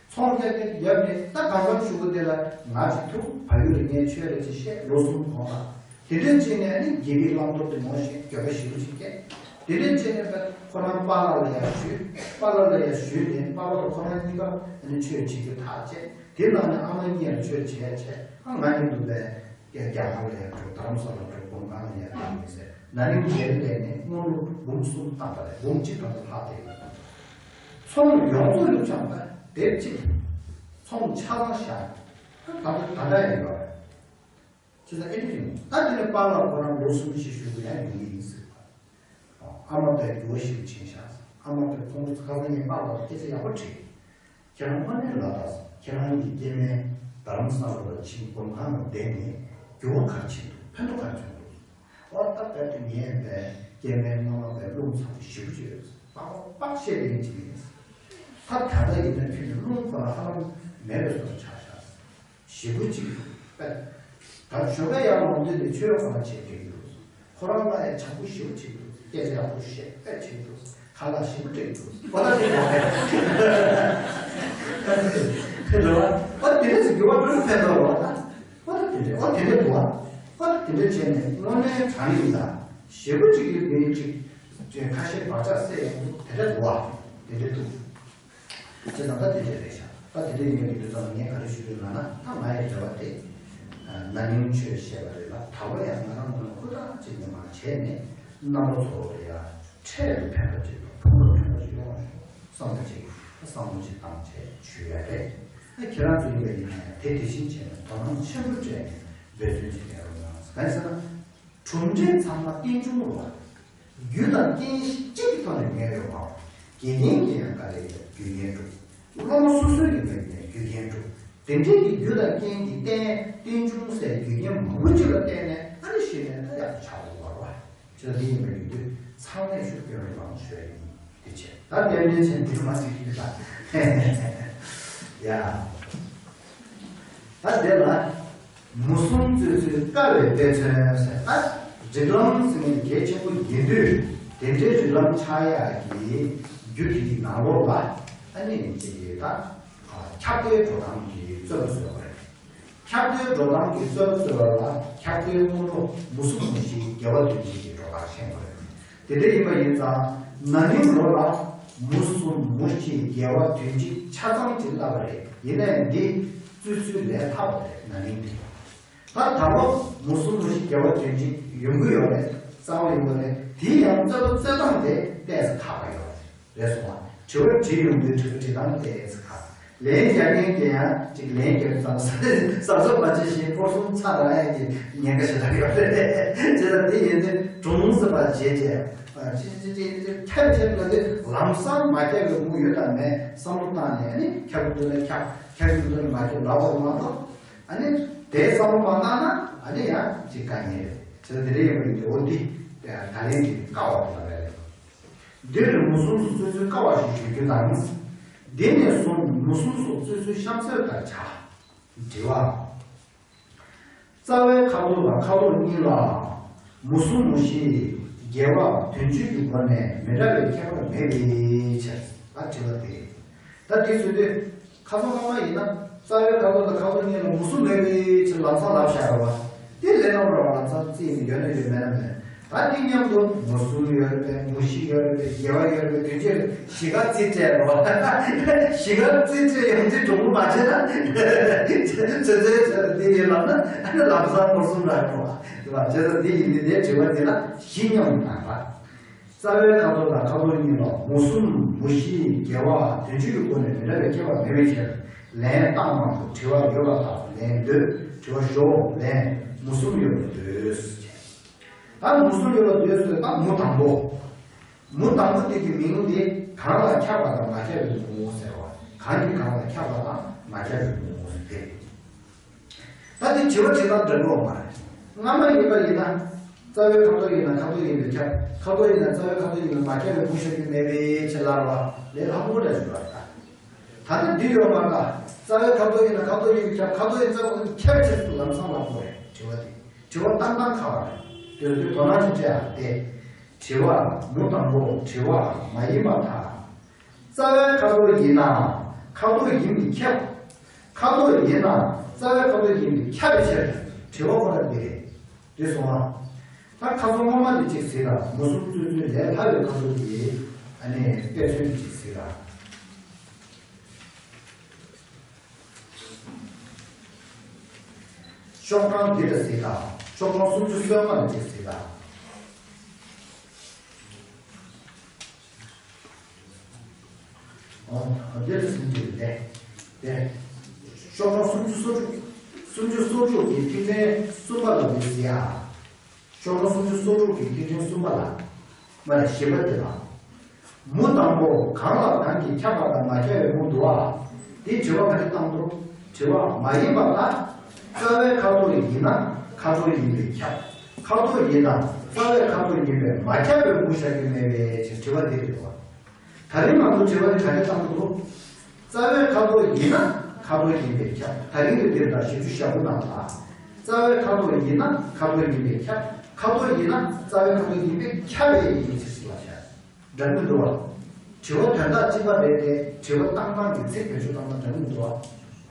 ཚོང་རྒྱག་གི་ཡབ་ནས་ད་གང་འཚམ་ཞུ་གི་དེ་ལ་ང་ཅིག་ཐུག་བལ་ཡུལ་ལ་ངས་ཆོས་རེ་ཅིག་བཤད། ལོ་གསུམ་གོང་ལ། དེ་འདྲ་བྱས་ནས་ཨ་ནི་དགེ་བའི་བླང་དོར་དེ་ངོ་ཤེས། འགྱོད་པ་ཞེ་པོ་ཅིག་སྐྱེས། དེ་འདྲ་བྱས་ནས་ད་ཁོ་རང་པཱ་ལགས་ལ་ཡར་ཞུས། པཱ་ལགས་ལ་ཡར་ཞུས་ནས་པཱ་ལགས་དང་ཁོ་རང་གཉིས་ཀ་ཨ་ནི་ཆོས་བྱེད་རྒྱུ་ཐག་བཅད། དེ་ནང་ནས་ཨ་མ་གཉིས་ལ་ཆོས་བྱས་བྱས། ཨ་ང་གཉིས་འདུག་པས། རྒྱ་རྒྱ་གར་ལ་ཡར་འགྲོ། རྡ་རམ་ས་ལ་འགྲོ། སྒོམ་ཁང་ལ་ཡར་འགྲོ་མི་ཟེར། ན་ནིང་རྒྱལ་ལས་ནས་སྔོན་འགྲོ་འབུམ་གསུམ་བཏང་པ་རེད། འབུམ་གཅིག་ད་ལྟ་ལྷག་བསྡད་ཡོད། ཚོང་ཡོངས་རྫོགས་ལུགས་ཀྱང་ད་དེབ་གཅིག་ཚོང་ཆ་ཚང་བཞག་ད་ད་ད་ད་ཡ་ཡོད་རེད། ཅི་ཟེར་ཨེ་འདྲ་ཡོང་། ད་དེ་ནས་པཱ་ལགས་ཁོ་རང་ལོ་གསུམ་བཞི་བཞུགས་ཡ་ཡོང་གི་ཡིན་ཟེར། ཨ་མ་དཔེ་འགྱུར་བ་ཞིག་ཕྱིན་ཤག་ཨ་མ་དཔེ་ཁོང་ཚོ་ཁ་སང་ངས་པཱ་ལགས་ལ་སྐད་ཆ་ཡག་པོ་དྲིས། ཁྱེད་རང་དངོས་གནས་ལབ་དང་། ཁྱེད་རང་གི་སྐྱེ་དམན་རྡ་རམ་ས་ལ་ལ་ཕྱིན་སྒོམ་ཁང་ལ་བསྡད་ནས་འགྱུར་བ་ག་རེ་ཕྱིན་འདུག་ཕན་ཐོགས་ག་རེ་བྱུང་འདུག་ཨོ་ད་དཔེ་དེ་ངས་དཔེ་སྐྱེ་དམན་སྔོན་མ་དཔེ་རླུང་ཚ་པོ་ཞེ་པོ་ཅིག་ཡོད། པགས་པ་པགས་བཤད་ལེན་ཅིག་ཡིན། ད་ད་ལྟ་ཡིན་ན་ཁྱོད་ཀྱི་རླུང་ཁོ་ན་ཧ་ལམ་མེད་པའི་བཟོ་འདྲ་ཆགས་ཤག་ཞེ་པོ་ཅིག་དཔེ། ད་ཞོགས་པའི་ཡར་ལངས་དུས་ནས་ཆོས་ཁོ་ན་བྱེད་ཀྱི་འདུག་ཁོ་རང་ལ་ཡང་བྱམས་པོ་ཞེ་པོ་བྱེད་འདུག་སྐད་ཆ་ཡག་པོ་བཤད་དཔེ་བྱེད་འདུག་ཁ་ལག་ཞེ་པོ་སྤྲད་འདུག་ཨོ་ད་དེ་ལོ་ཨོ་དེ་འདྲ་ཞིག་འགྱུར་བ་འགྲོ་ཕན་ཐོགས་རོགས་ད། ཨོ་ད་དེ་འདྲ་ཨོ་དེ་འདྲ་འདུག་ཨོ་ད་དེ་འདྲ་བྱས་ནས་དངོས་གནས་དྲང་ཡིན་ད། ཞེ་པོ་ཅིག་ཡོད་པའི་ཅིག་ཁ་ཤས་བག་ཆགས་སད་ཡོང་དུས་དེ་འདྲ་འདུག་བ། དེ་འདྲ་འདུག་བྱས་ཙང་ད་དེ་འདྲ་རེད་ཤག་ད་དེ་འདྲ་ཡིན་པའི་ཡིན་དུས་ཙམ་ངས་ག་རེ་ཞུ་འདོད་ལབ་ན། ད་ང་ཡི་རེ་བ་དེ་ན་ནིང་ཆོས་བཤད་པ་རེད་ལ། ད་ལོ་ཡང་ང་རང་ངོས་ནས་ཧུར་ཐག་ཅིག་ནས་མར་བྱས་ནས་རྣམ་པ་ཚོ་ལ་ཡང་འཕྲལ་དུ་ཕན་པ་ཅིག་དང་ཕུགས་ལ་ཕན་པ་ཅིག་ཡོང་བསམ་པ་ཅིག་བསམ་བློ་ཅིག་བཏང་བྱས་ཞུ་ཡ་རེད། ཨ་ཁྱེད་རང་ཚོ་ཡིན་པ་ཡིན་ན་ཡང་དེ་དེ་བཞིན་བྱས་ནས་དོ་སྣང་ཆེན་པོ་སྤྲད་ནས་འབད་བརྩོན་ཅིག་གནང་རོགས་གནང་། གང་ཡིན་ཟེར་ན། གྲུབ་འབྲས་ཚང་མ་རྟེན་འབྱུང་རེད་བ། རྒྱུ་དང་རྐྱེན་གཅིག་གི་ཐོག་ནས་ངེས་ཡོད་མ་རེད། དགེ་རྒན་གྱིས་ཡང་དཀའ་ལས་བརྒྱབ་རྒྱུ་རྐྱེན་སྒྲུབ། སློབ་མ་སོ་སོའི་ཡིན་པ་ཡིན་ནའི་རྒྱུ་རྐྱེན་སྒྲུབ། དེ་འདྲའི་གི་རྒྱུ་དང་རྐྱེན་གྱིས་བརྟེན་རྟེན་འབྱུང་ཟེར་རྒྱུ་རྐྱེན་མང་པོ་ཅིག་ལ་བརྟེན་ནས་ཨ་ནི་གཞི་ནས་ད་ཡག་པོ་ཆགས་འདུག་བ་རེད་བ། ཅི་ལྟར་འདི་ཡིན་པ་ཡིན་དུས་ཚང་མས་ཤུགས་སྐྱོན་རོགས་གནང་ཞུ་ཡ་ཡིན། དེ་བྱས་ད་རྟེན་འབྲེལ་ཆེན་འདི་མ་ཟིག་ཡིན་ད། ཡ། ད་དེ་ལ་མུ་གསུམ་བཙོས་ཚུལ་དཀའ་བའི་དཔེ་མཚོན་ཟེར། ད་སྒྲིག་ལམ་ཟེར་མཁན་གལ་ཆེན་པོ་ཡིན་དུས། དེ་འདྲའི་སྒྲིག་ལམ་ཆགས་ཡག་གི་རྒྱུ་དེའི་ནང་ལོགས་ལ་ཨ་ནི་ཅིག་ད་ཁྱབ་བརྡལ་འགྲོ་སྟངས་ཀྱི་རྩོད་པ་བཟོས་པ་རེད། ཁྱབ་བརྡལ་འགྲོ་སྟངས་ཀྱི་རྩོད་པ་བཟོས་པ་ལ་ཁྱབ་བརྡལ་སྔོན་འགྲོ་མུ་གསུམ་མུ་བཞི་དགེ་བ་དོན་བཞི་གི་འགྲོ་སྟངས་ཤེས་དགོས་རེད། དེ་འདྲ་ཡིན་པ་ཡིན་ཙང་ན་ནིང་ལོ་ལ་མུ་གསུམ་མུ་བཞི་དགེ་བ་དོན་གཅིག་ཆ་ཚང་ཅིག་བསླབས་པ་རེད། ཡིན་ནའི་འདི་བཙོས་ཚུལ་ལས་སླ་པོ་རེད། ན་ནིང་འདི། ད་ད་ལོ་མུ་གསུམ་མུ་བཞི་དགེ་བ་དོན་གཅིག་ཡོང་གི་ཡོད་རེད། གསང་བ་ཡོང་གི་རེད། དེ་ཡང་རྩོད་པ་རྩོད་སྟངས་དེ་ཏོག་ཙམ་ཁག་པ་ཡོད་རེད། རེད་སོང་བ། དྲི་བ་དྲིས་ཡོང་དུས་དྲི་བ་དྲིས་སྟངས་ཏོག་ཙམ་ཁག་ལན་རྒྱག་མཁན་གྱི་ཡང་ཅིག་ལན་རྒྱག་ཙམ་ཟ་ཟ་མ་བྱེད་བཞིན་ཕོར་གསུམ་ཚར་རག་ཡག་གི་ཉེན་ཁ་ཞེ་དྲག་ཡོད་རེད། བྱས་ཙང་དེ་ཡིན་དུས་གྲུང་ཟིན་པ་བྱས་རྗེས་ཅི་ཅི་ཅི་ཅི་ཁྱབ་ཁྱབ་ལ་དེ་ལམ་སང་མ་ཁྱབ་པའི་མུ་ཡོད་དམ་མེད་བསམ་བློ་བཏང་ནས་ཨ་ནི་ཁྱབ་ཀྱི་འདུག་ན་ཁྱབ། ཁྱབ་ཀྱི་མི་འདུག་ན་མ་ཁྱབ་ལབ་དགོས་མ་གཏོགས། ཨ་ནི་དེ་བསམ་བློ་མ་བཏང་ན་ཨ་ནི་ཡང་ཅིག་དཀའ་ངལ་རེད། བྱས་ཙང་དེ་འདྲ་ཡིན་པ་ཡིན་དུས་འོ་འདི་ད་ལན་གྱི་དཀའ་བ་དེ་ལ་རེད། འདིར་མུ་གསུམ་སོགས་བཙོས་ཚུལ་དཀའ་བ་ཞེས་ཞུ་རྒྱུ་དང་། འདི་ནས་བཟུང་མུ་གསུམ་སོགས་བཙོས་ཚུལ་གཤམ་གསལ་ལྟར་བྱ། དྲི་བ། རྩ་བའི་ཁ་དོག་དང་ཁ་དོག་གཉིས་ལ་མུ་གསུམ་མུ་བཞི་དགེ་བ་དོན་གཅིག་གི་སྒོ་ནས་མི་འདྲ་བའི་ཁྱད་པར་མེད་པའི་ཕྱིར། ད་དྲི་བ་དེ་རེད། ད་དེ་བཟོས་དུས། ཁ་སང་སྔོན་མ་ཡིན་ན་རྩ་བའི་ཁ་དོག་དང་ཁ་དོག་གཉིས་ལ་མུ་གསུམ་མེད་པའི་ཕྱིར་ལམ་སང་ལབ་བཞག་རེད་བ། དེ་ལས་རྣམ་པར་ལམ་སང་རྩིས་ནི་ཡོད་ན་ཡོད་མེད་ན་མེད། ད་འདི་མཉམ་དུ་མུ་གསུམ་ཡོད་རེད་པས། མུ་བཞི་ཡོད་རེད་པས། དགེ་བ་ཡོད་རེད་པས། དོན་གཅིག་བཞི་ཀ་རྩིས་སྤྲད་རེད་བ། བཞི་ཀ་རྩིས་སྤྲད་ཡོང་དུས་གྲུང་པོ་མ་བྱས་ན་ཚོད་ཚོད་ཚོད་འདི་ཡིན་ལབ་ན་ལམ་སང་མུ་གསུམ་རག་རེད་བ། དེ་བ་བྱས་ཙང་འདི་ཡིན་དུས་དེ་དྲི་བ་འདི་ལ་བཞི་མཉམ་དུ་བཏང་བ། རྩ་བའི་ཁ་དོག་དང་ཁ་དོག་གཉིས་ལ་མུ་གསུམ་མུ་བཞི་དགེ་བ་དོན་གཅིག་གི་སྒོ་ནས་མི་འདྲ་བའི་ཁྱད་པར་མེད་པའི་ཕྱིར། ལན་རྟགས་མང་དུ་དྲི་བ་ཡོད་པ་དང་ལན་འདོད། དྲི་བ་ཞོག་ལན་མུ་གསུམ་ཡོད་པར་འདོད། ད་མུ་གསུམ་ཡོད་པར་འདོད་ཟེར་ད་མུ་དང་པོ། མུ་དང་པོ་དེ་གི་མིང་དེ་གང་ལ་ཁྱབ་པ་དང་མ་ཁྱབ་པའི་མུ་ཟེར་བ། གང་གིས་གང་ལ་ཁྱབ་པ་དང་མ་ཁྱབ་པའི་མུ་ཟེར་དེ། ད་དེ་དྲི་བ་དྲི་སྟངས་འདྲ་པོ་མ་རེད། སྔ་མ་ཡིན་པ་ཡིན་ན། རྩ་བའི་ཁ་དོག་ཡིན་ན་ཁ་དོག་ཡིན་པས་ཁྱབ། ཁ་དོག་ཡིན་ན་རྩ་བའི་ཁ་དོག་ཡིན་པས་མ་ཁྱབ་པའི་མུ་བཞག་རྒྱུ་མེད་པའི་ཕྱིར་ལབ་པ་ལས་སླ་པོ་འདྲ་ཞིག་རེད་ད། ད་ལྟ་འདི་ཡོད་མ་རེད་ད། རྩ་བའི་ཁ་དོག་ཡིན་ན་ཁ་དོག་ཡིན་པས་ཁྱབ། ཁ་དོག་ཡིན་རྩ་བའི་ཁ་དོག་ཁྱབ་ཕྱིར་དུ་ལམ་སང་ལབ་དགོས་རེད། དྲི་བ་དེ་དྲི་བ་བཏང་སྟངས་ཁག་པ་རེད། དེ་ཚོ་དོ་སྣང་ཞིག་སྤྲད་ཨ། དེ་དྲི་བ་མུ་དང་པོ་དྲི་བ་མ་ཡིན་པར་ཐལ། རྩ་བའི་ཁ་དོག་ཡིན་ན་ཁ་དོག་ཡིན་པས་ཁྱབ། ཁ་དོག་ཡིན་ན་རྩ་བའི་ཁ་དོག་ཡིན་པས་ཁྱབ་པའི་ཕྱིར། དྲི་བ་ཁོ་ན་འདི་རེད། འདི་སོང་ང་། ད་ཁ་སང་སྔོན་མ་འདི་གཅིག་གཟིགས་དང་། མུ་གསུམ་བཙོས་ཚུལ་ལས་སླ་བའི་ཁ་དོག་གི་ཨ་ནི་དཔེ་མཚོན་འདི་གཅིག་གཟིགས་དང་། ཤོག་གྲངས་འདི་ལ་གཟིགས་དང་། ཤོག་གྲངས་སུམ་ཅུ་སོ་ལྔ་ལ་གཅིག་གཟིགས་དང་། འོ། འདི་ལ་ཟིན་གྱི་རེད་དེ། ཤོག་གྲངས་སུམ་ཅུ་སོ་དྲུག་སུམ་ཅུ་སོ་དྲུག་གི་ཐིག་ཕྲེང་གསུམ་པ་ལ་འདི་གཟིགས་ཨ། ཤོག་གྲངས་སུམ་ཅུ་སོ་དྲུག་གི་ཐིག་ཕྲེང་གསུམ་པ་ལ། མ་རེད། བཞི་པ་དེ་ལ། མུ་དང་པོ་གང་ལ་གང་གིས་ཁྱབ་པ་དང་མ་ཁྱབ་པའི་མུ་འདུག་ཨ། དེ་དྲི་བ་ག་རེ་བཏང་འདུག་དྲི་བ་མ་ཡིན་པ་ལ། རྩ་བའི་ཁ་དོག་ཡིན་ན་ཁ་དོག་ཡིན་པས་ཁྱབ། ཁ་དོག་ཡིན་ན་རྩ་བའི་ཁ་དོག་ཡིན་པས་མ་ཁྱབ་པའི་མུ་བཞག་རྒྱུ་མེད་པའི་ཕྱིར། དྲི་བ་འདི་རེད་འདུག་ཨ། ད་རིང་ང་ཚོ་དྲི་བ་འདི་ག་རེ་བཏང་གི་འདུག་རྩ་བའི་ཁ་དོག་ཡིན་ན་ཁ་དོག་ཡིན་པས་ཁྱབ། ད་རིང་གི་འདིར་ད་ཞིབ་འཇུག་ཞེ་པོ་གནང་ད། རྩ་བའི་ཁ་དོག་ཡིན་ན་ཁ་དོག་ཡིན་པས་ཁྱབ། ཁ་དོག་ཡིན་ན་རྩ་བའི་ཁ་དོག་ཡིན་པས་ཁྱབ་པའི་ཡིན་ཕྱིར་ཞེས་ལབ་བཞག་འདྲ་མི་འདུག་བ། དྲི་བ་དོན་དག་གཅིག་པ་རེད་དེ། དྲི་བ་བཏང་སྟངས་ཀྱི་ཚིག་བེད་སྤྱོད་བཏང་སྟངས་འདྲ་མི་འདུག་བ།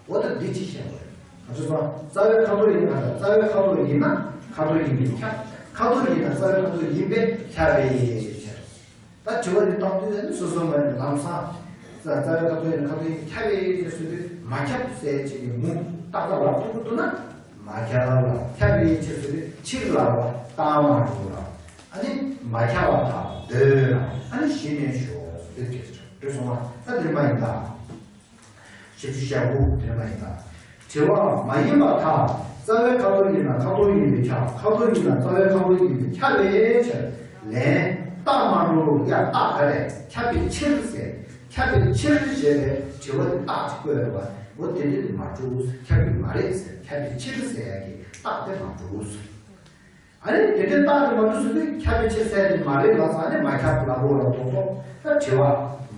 འོ་ད་འདི་ཅི་བཤད་པ་རེད། ག་ཚོད་སོང་། རྩ་བའི་ཁ་དོག་ཡིན་ན། རྩ་བའི་ཁ་དོག་ཡིན་ན་ཁ་དོག་ཡིན་པས་ཁྱབ། ཁ་དོག་ཡིན་ན་རྩ་བའི་ཁ་དོག་ཡིན་པས་ཁྱབ་པའི་ཕྱིར། ད་དྲི་བ་འདི་བཏང་དུས་ནི་སོ་སོ་མ་ཡིན་ལམ་སང་རྩ་རྩ་བའི་ཁ་དོག་ཡིན་ན་ཁ་དོག་ཡིན་ཁྱབ་པའི་ཕྱིར་ཟེར་དུས་མ་ཁྱབ་ཟེར་ཅིག་གི་མུ་ཏག་ཏག་ལབ་ཐུབ་ཀྱི་འདུག་ན། མ་ཁྱབ་ལ་ཁྱབ་པའི་ཕྱིར་ཟེར་དུས་ཕྱིར་ལབ་པ་རྟགས་མ་གྲུབ་ལ། ཨ་ནི་མ་ཁྱབ་པ་དང་འདོད་ལ་ཨ་ནི་གཞི་ནས་ཞོག་ཟེར་དུས་ཁྱེད་ཚོ་འགྲོ་སོང་བ་ད་འདིར་མ་ཡིན་ད། བཞི་བཅུ་ཞེ་དགུ་དེ་མ་ཡིན་ན། དྲི་བ་མ་ཡིན་པར་ཐལ། རྩ་བའི་ཁ་དོག་ཡིན་ན་ཁ་དོག་ཡིན་པས་ཁྱབ། ཁ་དོག་ཡིན་ན་རྩ་བའི་ཁ་དོག་ཡིན་པས་ཁྱབ་པའི་ཕྱིར། ལན། རྟགས་མ་གྲུབ། ཡ་རྟགས་ག་རེ་ཁྱབ་པའི་ཕྱིར་ཟེར། ཁྱབ་པའི་ཕྱིར་ཞེས་པའི་དྲི་བ་དེ་རྟགས་ཅིག་བཀོད་ཡོད་པ། འོ་དེ་འདྲ་དེ་མ་གྲུབ། ཁྱབ་ཀྱི་མ་རེད་ཟེར། ཁྱབ་པའི་ཕྱིར་ཟེར་ཡ་གི་རྟགས་དེ་མ་གྲུབ། ཨ་ནི་དེ་འདྲའི་རྟགས་དེ་མ་གྲུབ་ཟེར་དུས་ཁྱབ་པའི་ཕྱིར་ཟེར་དེ་མ་རེད་ལབ་ཙང་ནི་མ་ཁྱབ་ལབ་དགོས་ལ་དོགས་དོགས། ད་དྲི་བ་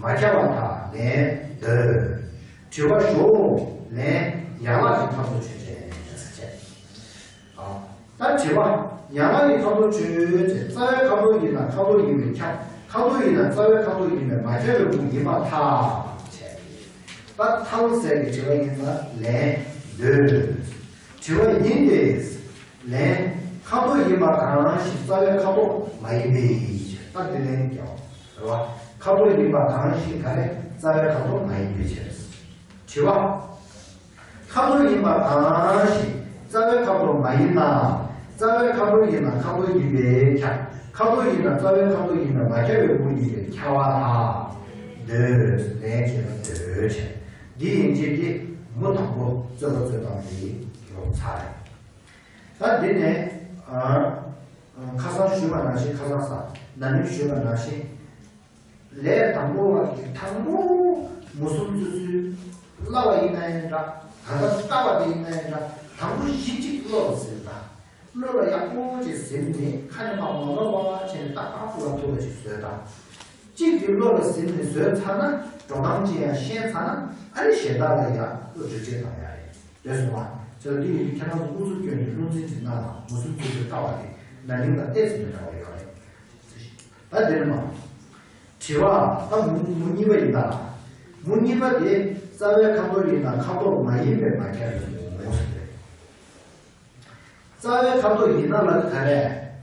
མ་ཁྱབ་པར་ཐལ། ལན། འདོད། དྲི་བ་ཞོག་ལན། ཡན་ལག་གི་ཁ་དོག་ཆོས་ཅན། ཨ། ད་དྲི་བ་ཡན་ལག་གི་ཁ་དོག་ཆོས་ཅན། རྩ་བའི་ཁ་དོག་ཡིན་ན་ཁ་དོག་ཡིན་པས་ཁྱབ། ཁ་དོག་ཡིན་ན་རྩ་བའི་ཁ་དོག་ཡིན་པས་མ་ཁྱབ་པའི་དབང་ཡིན་པར་ཐལ། ད་ཐལ་ཟེར་གྱི་དྲི་བ་ཡིན་ན་ལན། འདོད། དྲི་བ་ཡིན་ཏེ། ལན། ཁ་དོག་ཡིན་པ་གང་ཞིག་རྩ་བའི་ཁ་དོག་མ་ཡིན་པའི་ཕྱིར། ད་འདི་ལན་རྒྱག་རེད་བ། ཁ་དོག་ཡིན་པ་གང་ཞིག་ག་རེ་རྩ་བའི་ཁ་དོག་མ་ཡིན་པའི་ཕྱིར། དྲི་བ། ཁ་དོག་ཡིན་པ་གང་ཞིག་རྩ་བའི་ཁ་དོག་མ་ཡིན་ན། རྩ་བའི་ཁ་དོག་ཡིན་ན་ཁ་དོག་ཡིན་པས་ཁྱབ། ཁ་དོག་ཡིན་ན་རྩ་བའི་ཁ་དོག་ཡིན་པས་མ་ཁྱབ་པའི་དབང་ཡིན་པས་ཁྱབ་པར་ཐལ། འདོད། ལན་བྱས་ན་འདོད་བྱས། འདི་ཡན་ཆད་དེ་མུ་དང་པོ་རྩོད་པ་རྩོད་སྟངས་དེ་ལོག་ཚར་རེད། ད་འདི་ནས་ཨ། ཁ་སང་ཞུས་པ་ནང་བཞིན། ཁ་སང་ས་ན་ནིང་ཞུས་པ་ནང་བཞིན། ལས་དང་པོ་བ་གི་དང་པོ་མུ་གསུམ་བརྩི་ཚུལ་བསླབ་པ་ཡིན་ན་ཡང་འདྲ། ད་ལྟ་ལྟ་བ་དེ་ཡིན་ན་ཡང་འདྲ། དང་པོ་གཞི་གཅིག་བློ་ལ་ཟིན་ད། བློ་ལ་ཡག་པོ་ཅིག་ཟིན་ནས་ཁ་ནས་མར་མ་ལོག་པ་བྱས་ནས་ཏག་ཏག་ཏུ་ལ་ཐུག་པ་ཅིག་བཟོས་ད། གཅིག་དེ་བློ་ལ་ཟིན་ནས་བཟོས་ཚར་ན་འགྲོ་སྟངས་ཅི་ཡང་ཤེས་ཚར་ན་ཨ་ནི་གཞན་དག་ལ་ཡང་བློ་རིག་བྱེད་བཏང་ཡ་རེད། རེད་སོང་བ། བྱས་ཙང་འདི་ཡིན་དུས་ཁྱེད་རང་ཚོ་ཨུ་ཚུགས་བསྐྱོན་ནས་བློ་འཛིན་ཅིག་གནང་དང་། མུ་གསུམ་བརྩི་ཚུལ་ལྟ་བ་དེ་ན་ནིང་དང་ཏོག་ཙམ་མི་འདྲ་བ་ཡོད་རེད། ད་འདིར་མ། དྲི་བ། ད་མུ་མུ་གཉིས་པ་ཡིན་ད། མུ་གཉིས་པ་དེ་རྩ་བའི་ཁ་དོག་ཡིན་ན་ཁ་དོག་མ་ཡིན་པས་མ་ཁྱབ་པའི་དབང་ཟེར་རེད། རྩ་བའི་ཁ་དོག་ཡིན་ན་ལ་ག་རེ་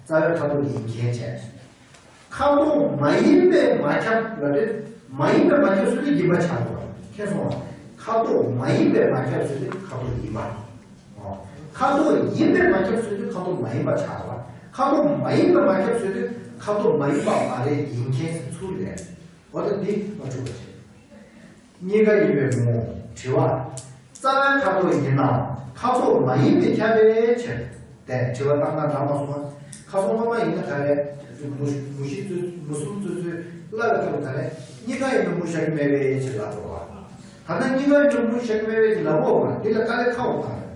རྩ་བའི་ཁ་དོག་ཡིན་མཁན་བྱས། ཁ་དོག་མ་ཡིན་པས་མ་ཁྱབ་ལ་དེ་མ་ཡིན་པས་མ་ཁྱབ་ཟེར་དུས་ཡིན་པ་ཆགས་འགྲོ་བ་མཁྱེན་སོང་བ། ཁ་དོག་མ་ཡིན་པས་མ་ཁྱབ་ཟེར་དུས་ཁ་དོག་ཡིན་པ། ཁ་དོག་ཡིན་པས་མ་ཁྱབ་ཟེར་དུས་ཁ་དོག་མ་ཡིན་པ་ཆགས་པ། ཁ་དོག་མ་ཡིན་པས་མ་ཁྱབ་ཟེར་དུས་ཁ་དོག་མ་ཡིན་པ་མ་རེད་ཡིན་མཁན་ཟེར་ཚུལ་རེད། འོ་ད་འདི་མ་འཁྲུལ་བ་བྱེད། གཉིས་ཀ་ཡིན་པའི་ངོ་། དྲི་བ། རྩ་བའི་ཁ་དོག་ཡིན་ན་ཁ་དོག་མ་ཡིན་པས་ཁྱབ་པའི་ཕྱིར། དེ་དྲི་བ་བཏང་ན་འདྲ་མ་སོང་། ཁ་སང་སྔོན་མ་ཡིན་ན་ག་རེ། མུ་མུ་བཞི་བརྩི་མུ་གསུམ་བརྩི་ཚུལ་བསླབ་པའི་སྐབས་ག་རེ། གཉིས་ཀ་ཡིན་པའི་མུ་བཞག་གི་མེད་པའི་ཕྱིར་ལབ་འགྲོ་བ། ད་ལྟ་གཉིས་ཀ་ཡིན་པའི་མུ་བཞག་གི་མེད་པའི་ཕྱིར་ལབ་འོ་མ་འདི་ལ་དཀའ་ལས་ཁག་པོ་གང་རེད།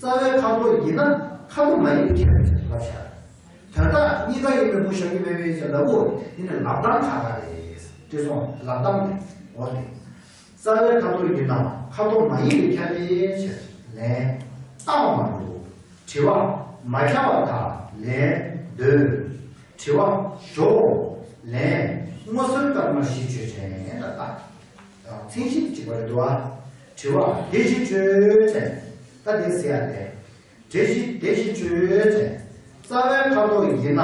རྩ་བའི་ཁ་དོག་ཡིན་ན་ཁ་དོག་མ་ཡིན་པའི་ཁྱད་པར་ཅན་ལབ་བཞག་དོན་དག་གཉིས་ཀ་ཡིན་པའི་མུ་བཞག་གི་མེད་པའི་ཕྱིར་ལབ་འོ། འདི་ནི་ལབ་སྟངས་ཁག་ཁག་རེད། དེ་སོང་ལབ་སྟངས་རེད་འོ་དེ། རྩ་བའི་ཁ་དོག་ཡིན་ན་ཁ་དོག་མ་ཡིན་པས་ཁྱབ་པའི་ཕྱིར། ལན། རྟགས་མ་གྲུབ། དྲི་བ། མ་ཁྱབ་པར་ཐལ། ལན། འདོད། དྲི་བ། ཞོག་ལན། མངོན་གསལ་སྐར་མ་བཞི་ཆོས་ཅན། ད་ལྟ་མཚན་གཞི་དེ་གཅིག་པ་རེད་འདུག་ཨ། དྲི་བ། དེ་བཞི་ཆོས་ཅན། ད་དེ་ཟེར་ཡ་དེ། དེ་བཞི་དེ་བཞི་ཆོས་ཅན། རྩ་བའི་ཁ་དོག་ཡིན་ན་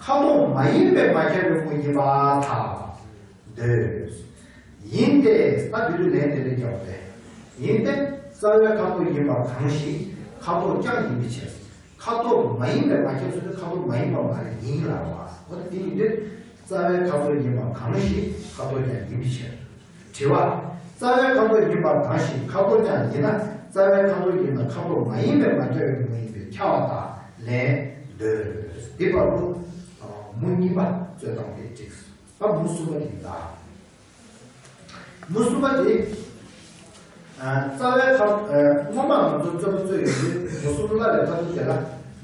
ཁ་དོག་མ་ཡིན་པས་མ་ཁྱབ་པའི་དབང་ཡིན་པར་ཐལ། འདོད། ཡིན་ཏེ། ད་འདི་ལུ་ལན་དེ་འདྲ་རྒྱག་པས། ཡིན་ཏེ། རྩ་བའི་ཁ་དོག་ཡིན་པ་གང་ཞིག་ཁ་དོག་ཀྱང་ཡིན་པའི་ཕྱིར། ཁ་དོག་མ་ཡིན་པས་མ་ཁྱབ་ཟེར་དུས་ཁ་དོག་མ་ཡིན་པ་མ་རེད་ཡིན་ལབ་པ། འོ་ན་དེ་ཡིན་དུས་རྩ་བའི་ཁ་དོག་ཡིན་པ་གང་ཞིག་ཁ་དོག་ཀྱང་ཡིན་པའི་ཕྱིར། དྲི་བ། རྩ་བའི་ཁ་དོག་ཡིན་པ་གང་ཞིག་ཁ་དོག་ཀྱང་ཡིན་ན་རྩ་བའི་ཁ་དོག་ཡིན་ན་ཁ་དོག་མ་ཡིན་པས་མ་ཁྱབ་པའི་དབང་ཡིན་པས་ཁྱབ་པར་ཐལ། ལན། འདོད། འདི་བར་དུ་མུ་གཉིས་པ་རྩོད་སྟངས་དེ་འགྲིགས། ད་མུ་གསུམ་པ་དེ་ཡིན་ད། མུ་གསུམ་པ་དེ། ཨ། རྩ་བའི་ཁ། ཨ། སྔོན་མ་ང་ཚོ་རྩོད་པ་རྩོད་ཡོང་དུས་མུ་གསུམ་བསླབ་པའི་ཐབས་ལམ་དེ་ལ་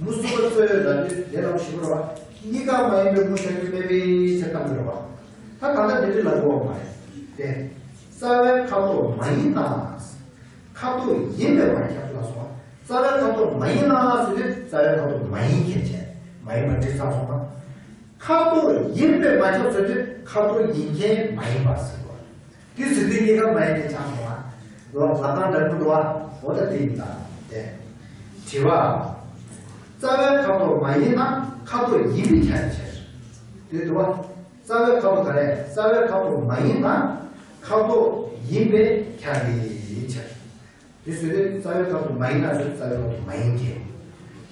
མུ་གསུམ་པ་རྩོད་ཡོད་ལབ་དུས་དེ་ལ་ཞིབ་པོ་རེད་བ། གཉིས་ཀ་མ་ཡིན་པའི་མུ་བཞག་རྒྱུ་མེད་པའི་ཕྱིར་བཏང་གི་རེད་བ། ད་གང་ལྟར་དེ་འདྲ་ལབ་དགོས་པ་མ་རེད་དེ། རྩ་བའི་ཁ་དོག་མ་ཡིན་ན། ཁ་དོག་ཡིན་པས་མ་ཁྱབ་ལ་སོགས། རྩ་བའི་ཁ་དོག་མ་ཡིན་ན་ཟེར་དུས་རྩ་བའི་ཁ་དོག་མ་ཡིན་མཁན་བྱས། མ་ཡིན་པ་འགྲིག་ཚར་སོང་ན། ཁ་དོག་ཡིན་པས་མ་ཁྱབ་ཟེར་དུས་ཁ་དོག་ཡིན་མཁན་མ་ཡིན་པ་ཟེར་བ། དེ་ཟེར་དུས་གཉིས་ཀ་མ་ཡིན་པའི་ཆ་སོང་བ། ལོ་ལ་ཏང་འདྲ་མི་འདུག་བ། འོ་ད་དེ་ཡིན་ད། དེ། དྲི་བ། རྩ་ རྩ་བའི་ཁ་དོག་མ་ཡིན་ན་ཁ་དོག་ཡིན་པས་ཁྱབ་པའི་ཕྱིར། དེ་འདུག་བ། རྩ་བའི་ཁ་དོག་ག་རེ། རྩ་བའི་ཁ་དོག་མ་ཡིན་ན་ཁ་དོག་ཡིན་པས་ཁྱབ་པའི་ཕྱིར། དེ་བཟོས་ཏེ་རྩ་བའི་ཁ་དོག་མ་ཡིན་ན་ཟེར། རྩ་བའི་ཁ་དོག་མ་ཡིན་གྱི།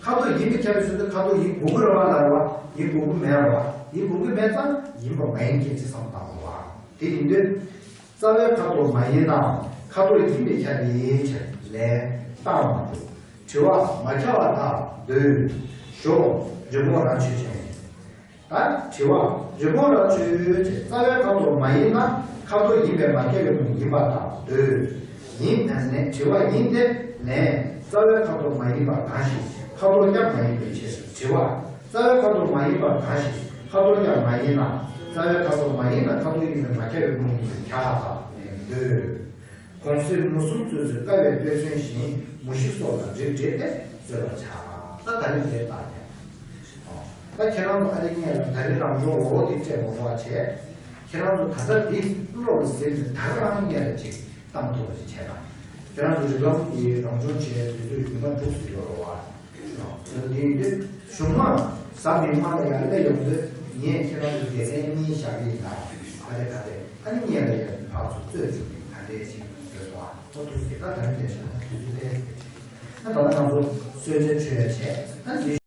ཁ་དོག་ཡིན་པས་ཁྱབ་པའི་ཕྱིར་དུ་ཁ་དོག་ཡིན་དགོས་ཀྱི་རེད་བ། ལ་རེད་བ། ཡིན་དགོས་ཀྱི་མེད་རེད་བ། ཡིན་དགོས་ཀྱི་མེད་ཙང་ཡིན་པ་མ་ཡིན་གྱི་ཅེས་བསམ་བཏང་དགོས་བ། དེ་ཡིན་དུས། རྩ་བའི་ཁ་དོག་མ་ཡིན་ནའང་ཁ་དོག་ཡིན་པས་ཁྱབ་པའི་ཕྱིར་ལས་རྟགས་མ་གྲུབ། དྲི་བ། མ་ཁྱབ་པ་དག་འདོད། ཞོག་རི་བོང་རྭ་ཆོས་ཅན། ད་དྲི་བ། རི་བོང་རྭ་ཆོས་ཅན་རྩ་བའི་ཁ་དོག་མ་ཡིན་ན་ཁ་དོག་ཡིན་པས་མ་ཁྱབ་པའི་ངོ་ཡིན་པ་དག་འདོད། ཡིན་ནས་དྲི་བ་ཡིན་ཏེ་ལན། རྩ་བའི་ཁ་དོག་མ་ཡིན་པ་གང་ཞིག་ཁ་དོག་ཀྱང་མ་ཡིན་པའི་ཕྱིར། དྲི་བ། རྩ་བའི་ཁ་དོག་མ་ཡིན་པ་གང་ཞིག་ཁ་དོག་ཀྱང་མ་ཡིན་ན། རྩ་བའི་ཁ་དོག་མ་ཡིན་ན་ཁ་དོག་ཡིན་པས་མ་ཁྱབ་པའི་ངོ་ཡིན་པས་ཁྱབ་པ་ནས་འདོད། གོང་གསལ་མུ་གསུམ་བཙོས་ཚུལ་ཀ་བའི་དཔེ་མཚོན་བཞིན་མུ་བཞི་སོགས་ལ་རིགས་འགྲེ་སྟེ་རྩོད་པར་བྱ། ད་ད་རིང་དེ་ལྟར་ཡང་། ད་ཁྱེད་རང་ཚོ་ཨ་རི་སྔོན་ལ་ད་རིང་རང་སྦྱོང་འོ་དེ་སྤྲད་མ་དགོས་པ་བྱས། ཁྱེད་རང་ཚོ་ད་ལྟ་འདི་བློ་ལ་ཟིན་ནས་ད་རང་སྔོན་ལ་ཅིག་བཏང་ཐུབ་པ་ཅིག་བྱས་ན། ཁྱེད་རང་ཚོ་རིགས་ལམ་གྱི་རང་སྦྱོང་བྱས་དུས་ཚོད་རྒྱུན་མ་འགྲུབ་སྲིད་ཡོད་རེད་བ། དེ་ཡིན་དུས་གཞུག་མ་གཟའ་མིག་དམར་ལ་ཡར་སླེབས་ཡོང་དུས་ངས་ཁྱེད་རང་ཚོ་སྡེ་ཚན་གཉིས་བཞག་གི་ཡིན་ད། ག་རེ་ག་རེ་ཨ་ནི་ངས་ལ་ཡར་ཕར་ཚུར་རྩོད་བཅུག་གི་ག་འདྲས་ཞིག་ཡོད་སོང་ཨ། ཁོ་ཐུག་ཟེར་ད་ད་རིང་བསྡད་བཞག་ན་དུས་ཚོད་ལྷག་ཟེར་གྱི། ཨ་ད་ལྟ་ང་ཚོ་གསོལ་ཇ་མཆོད་ཡ་བྱས་ཨ་ནི།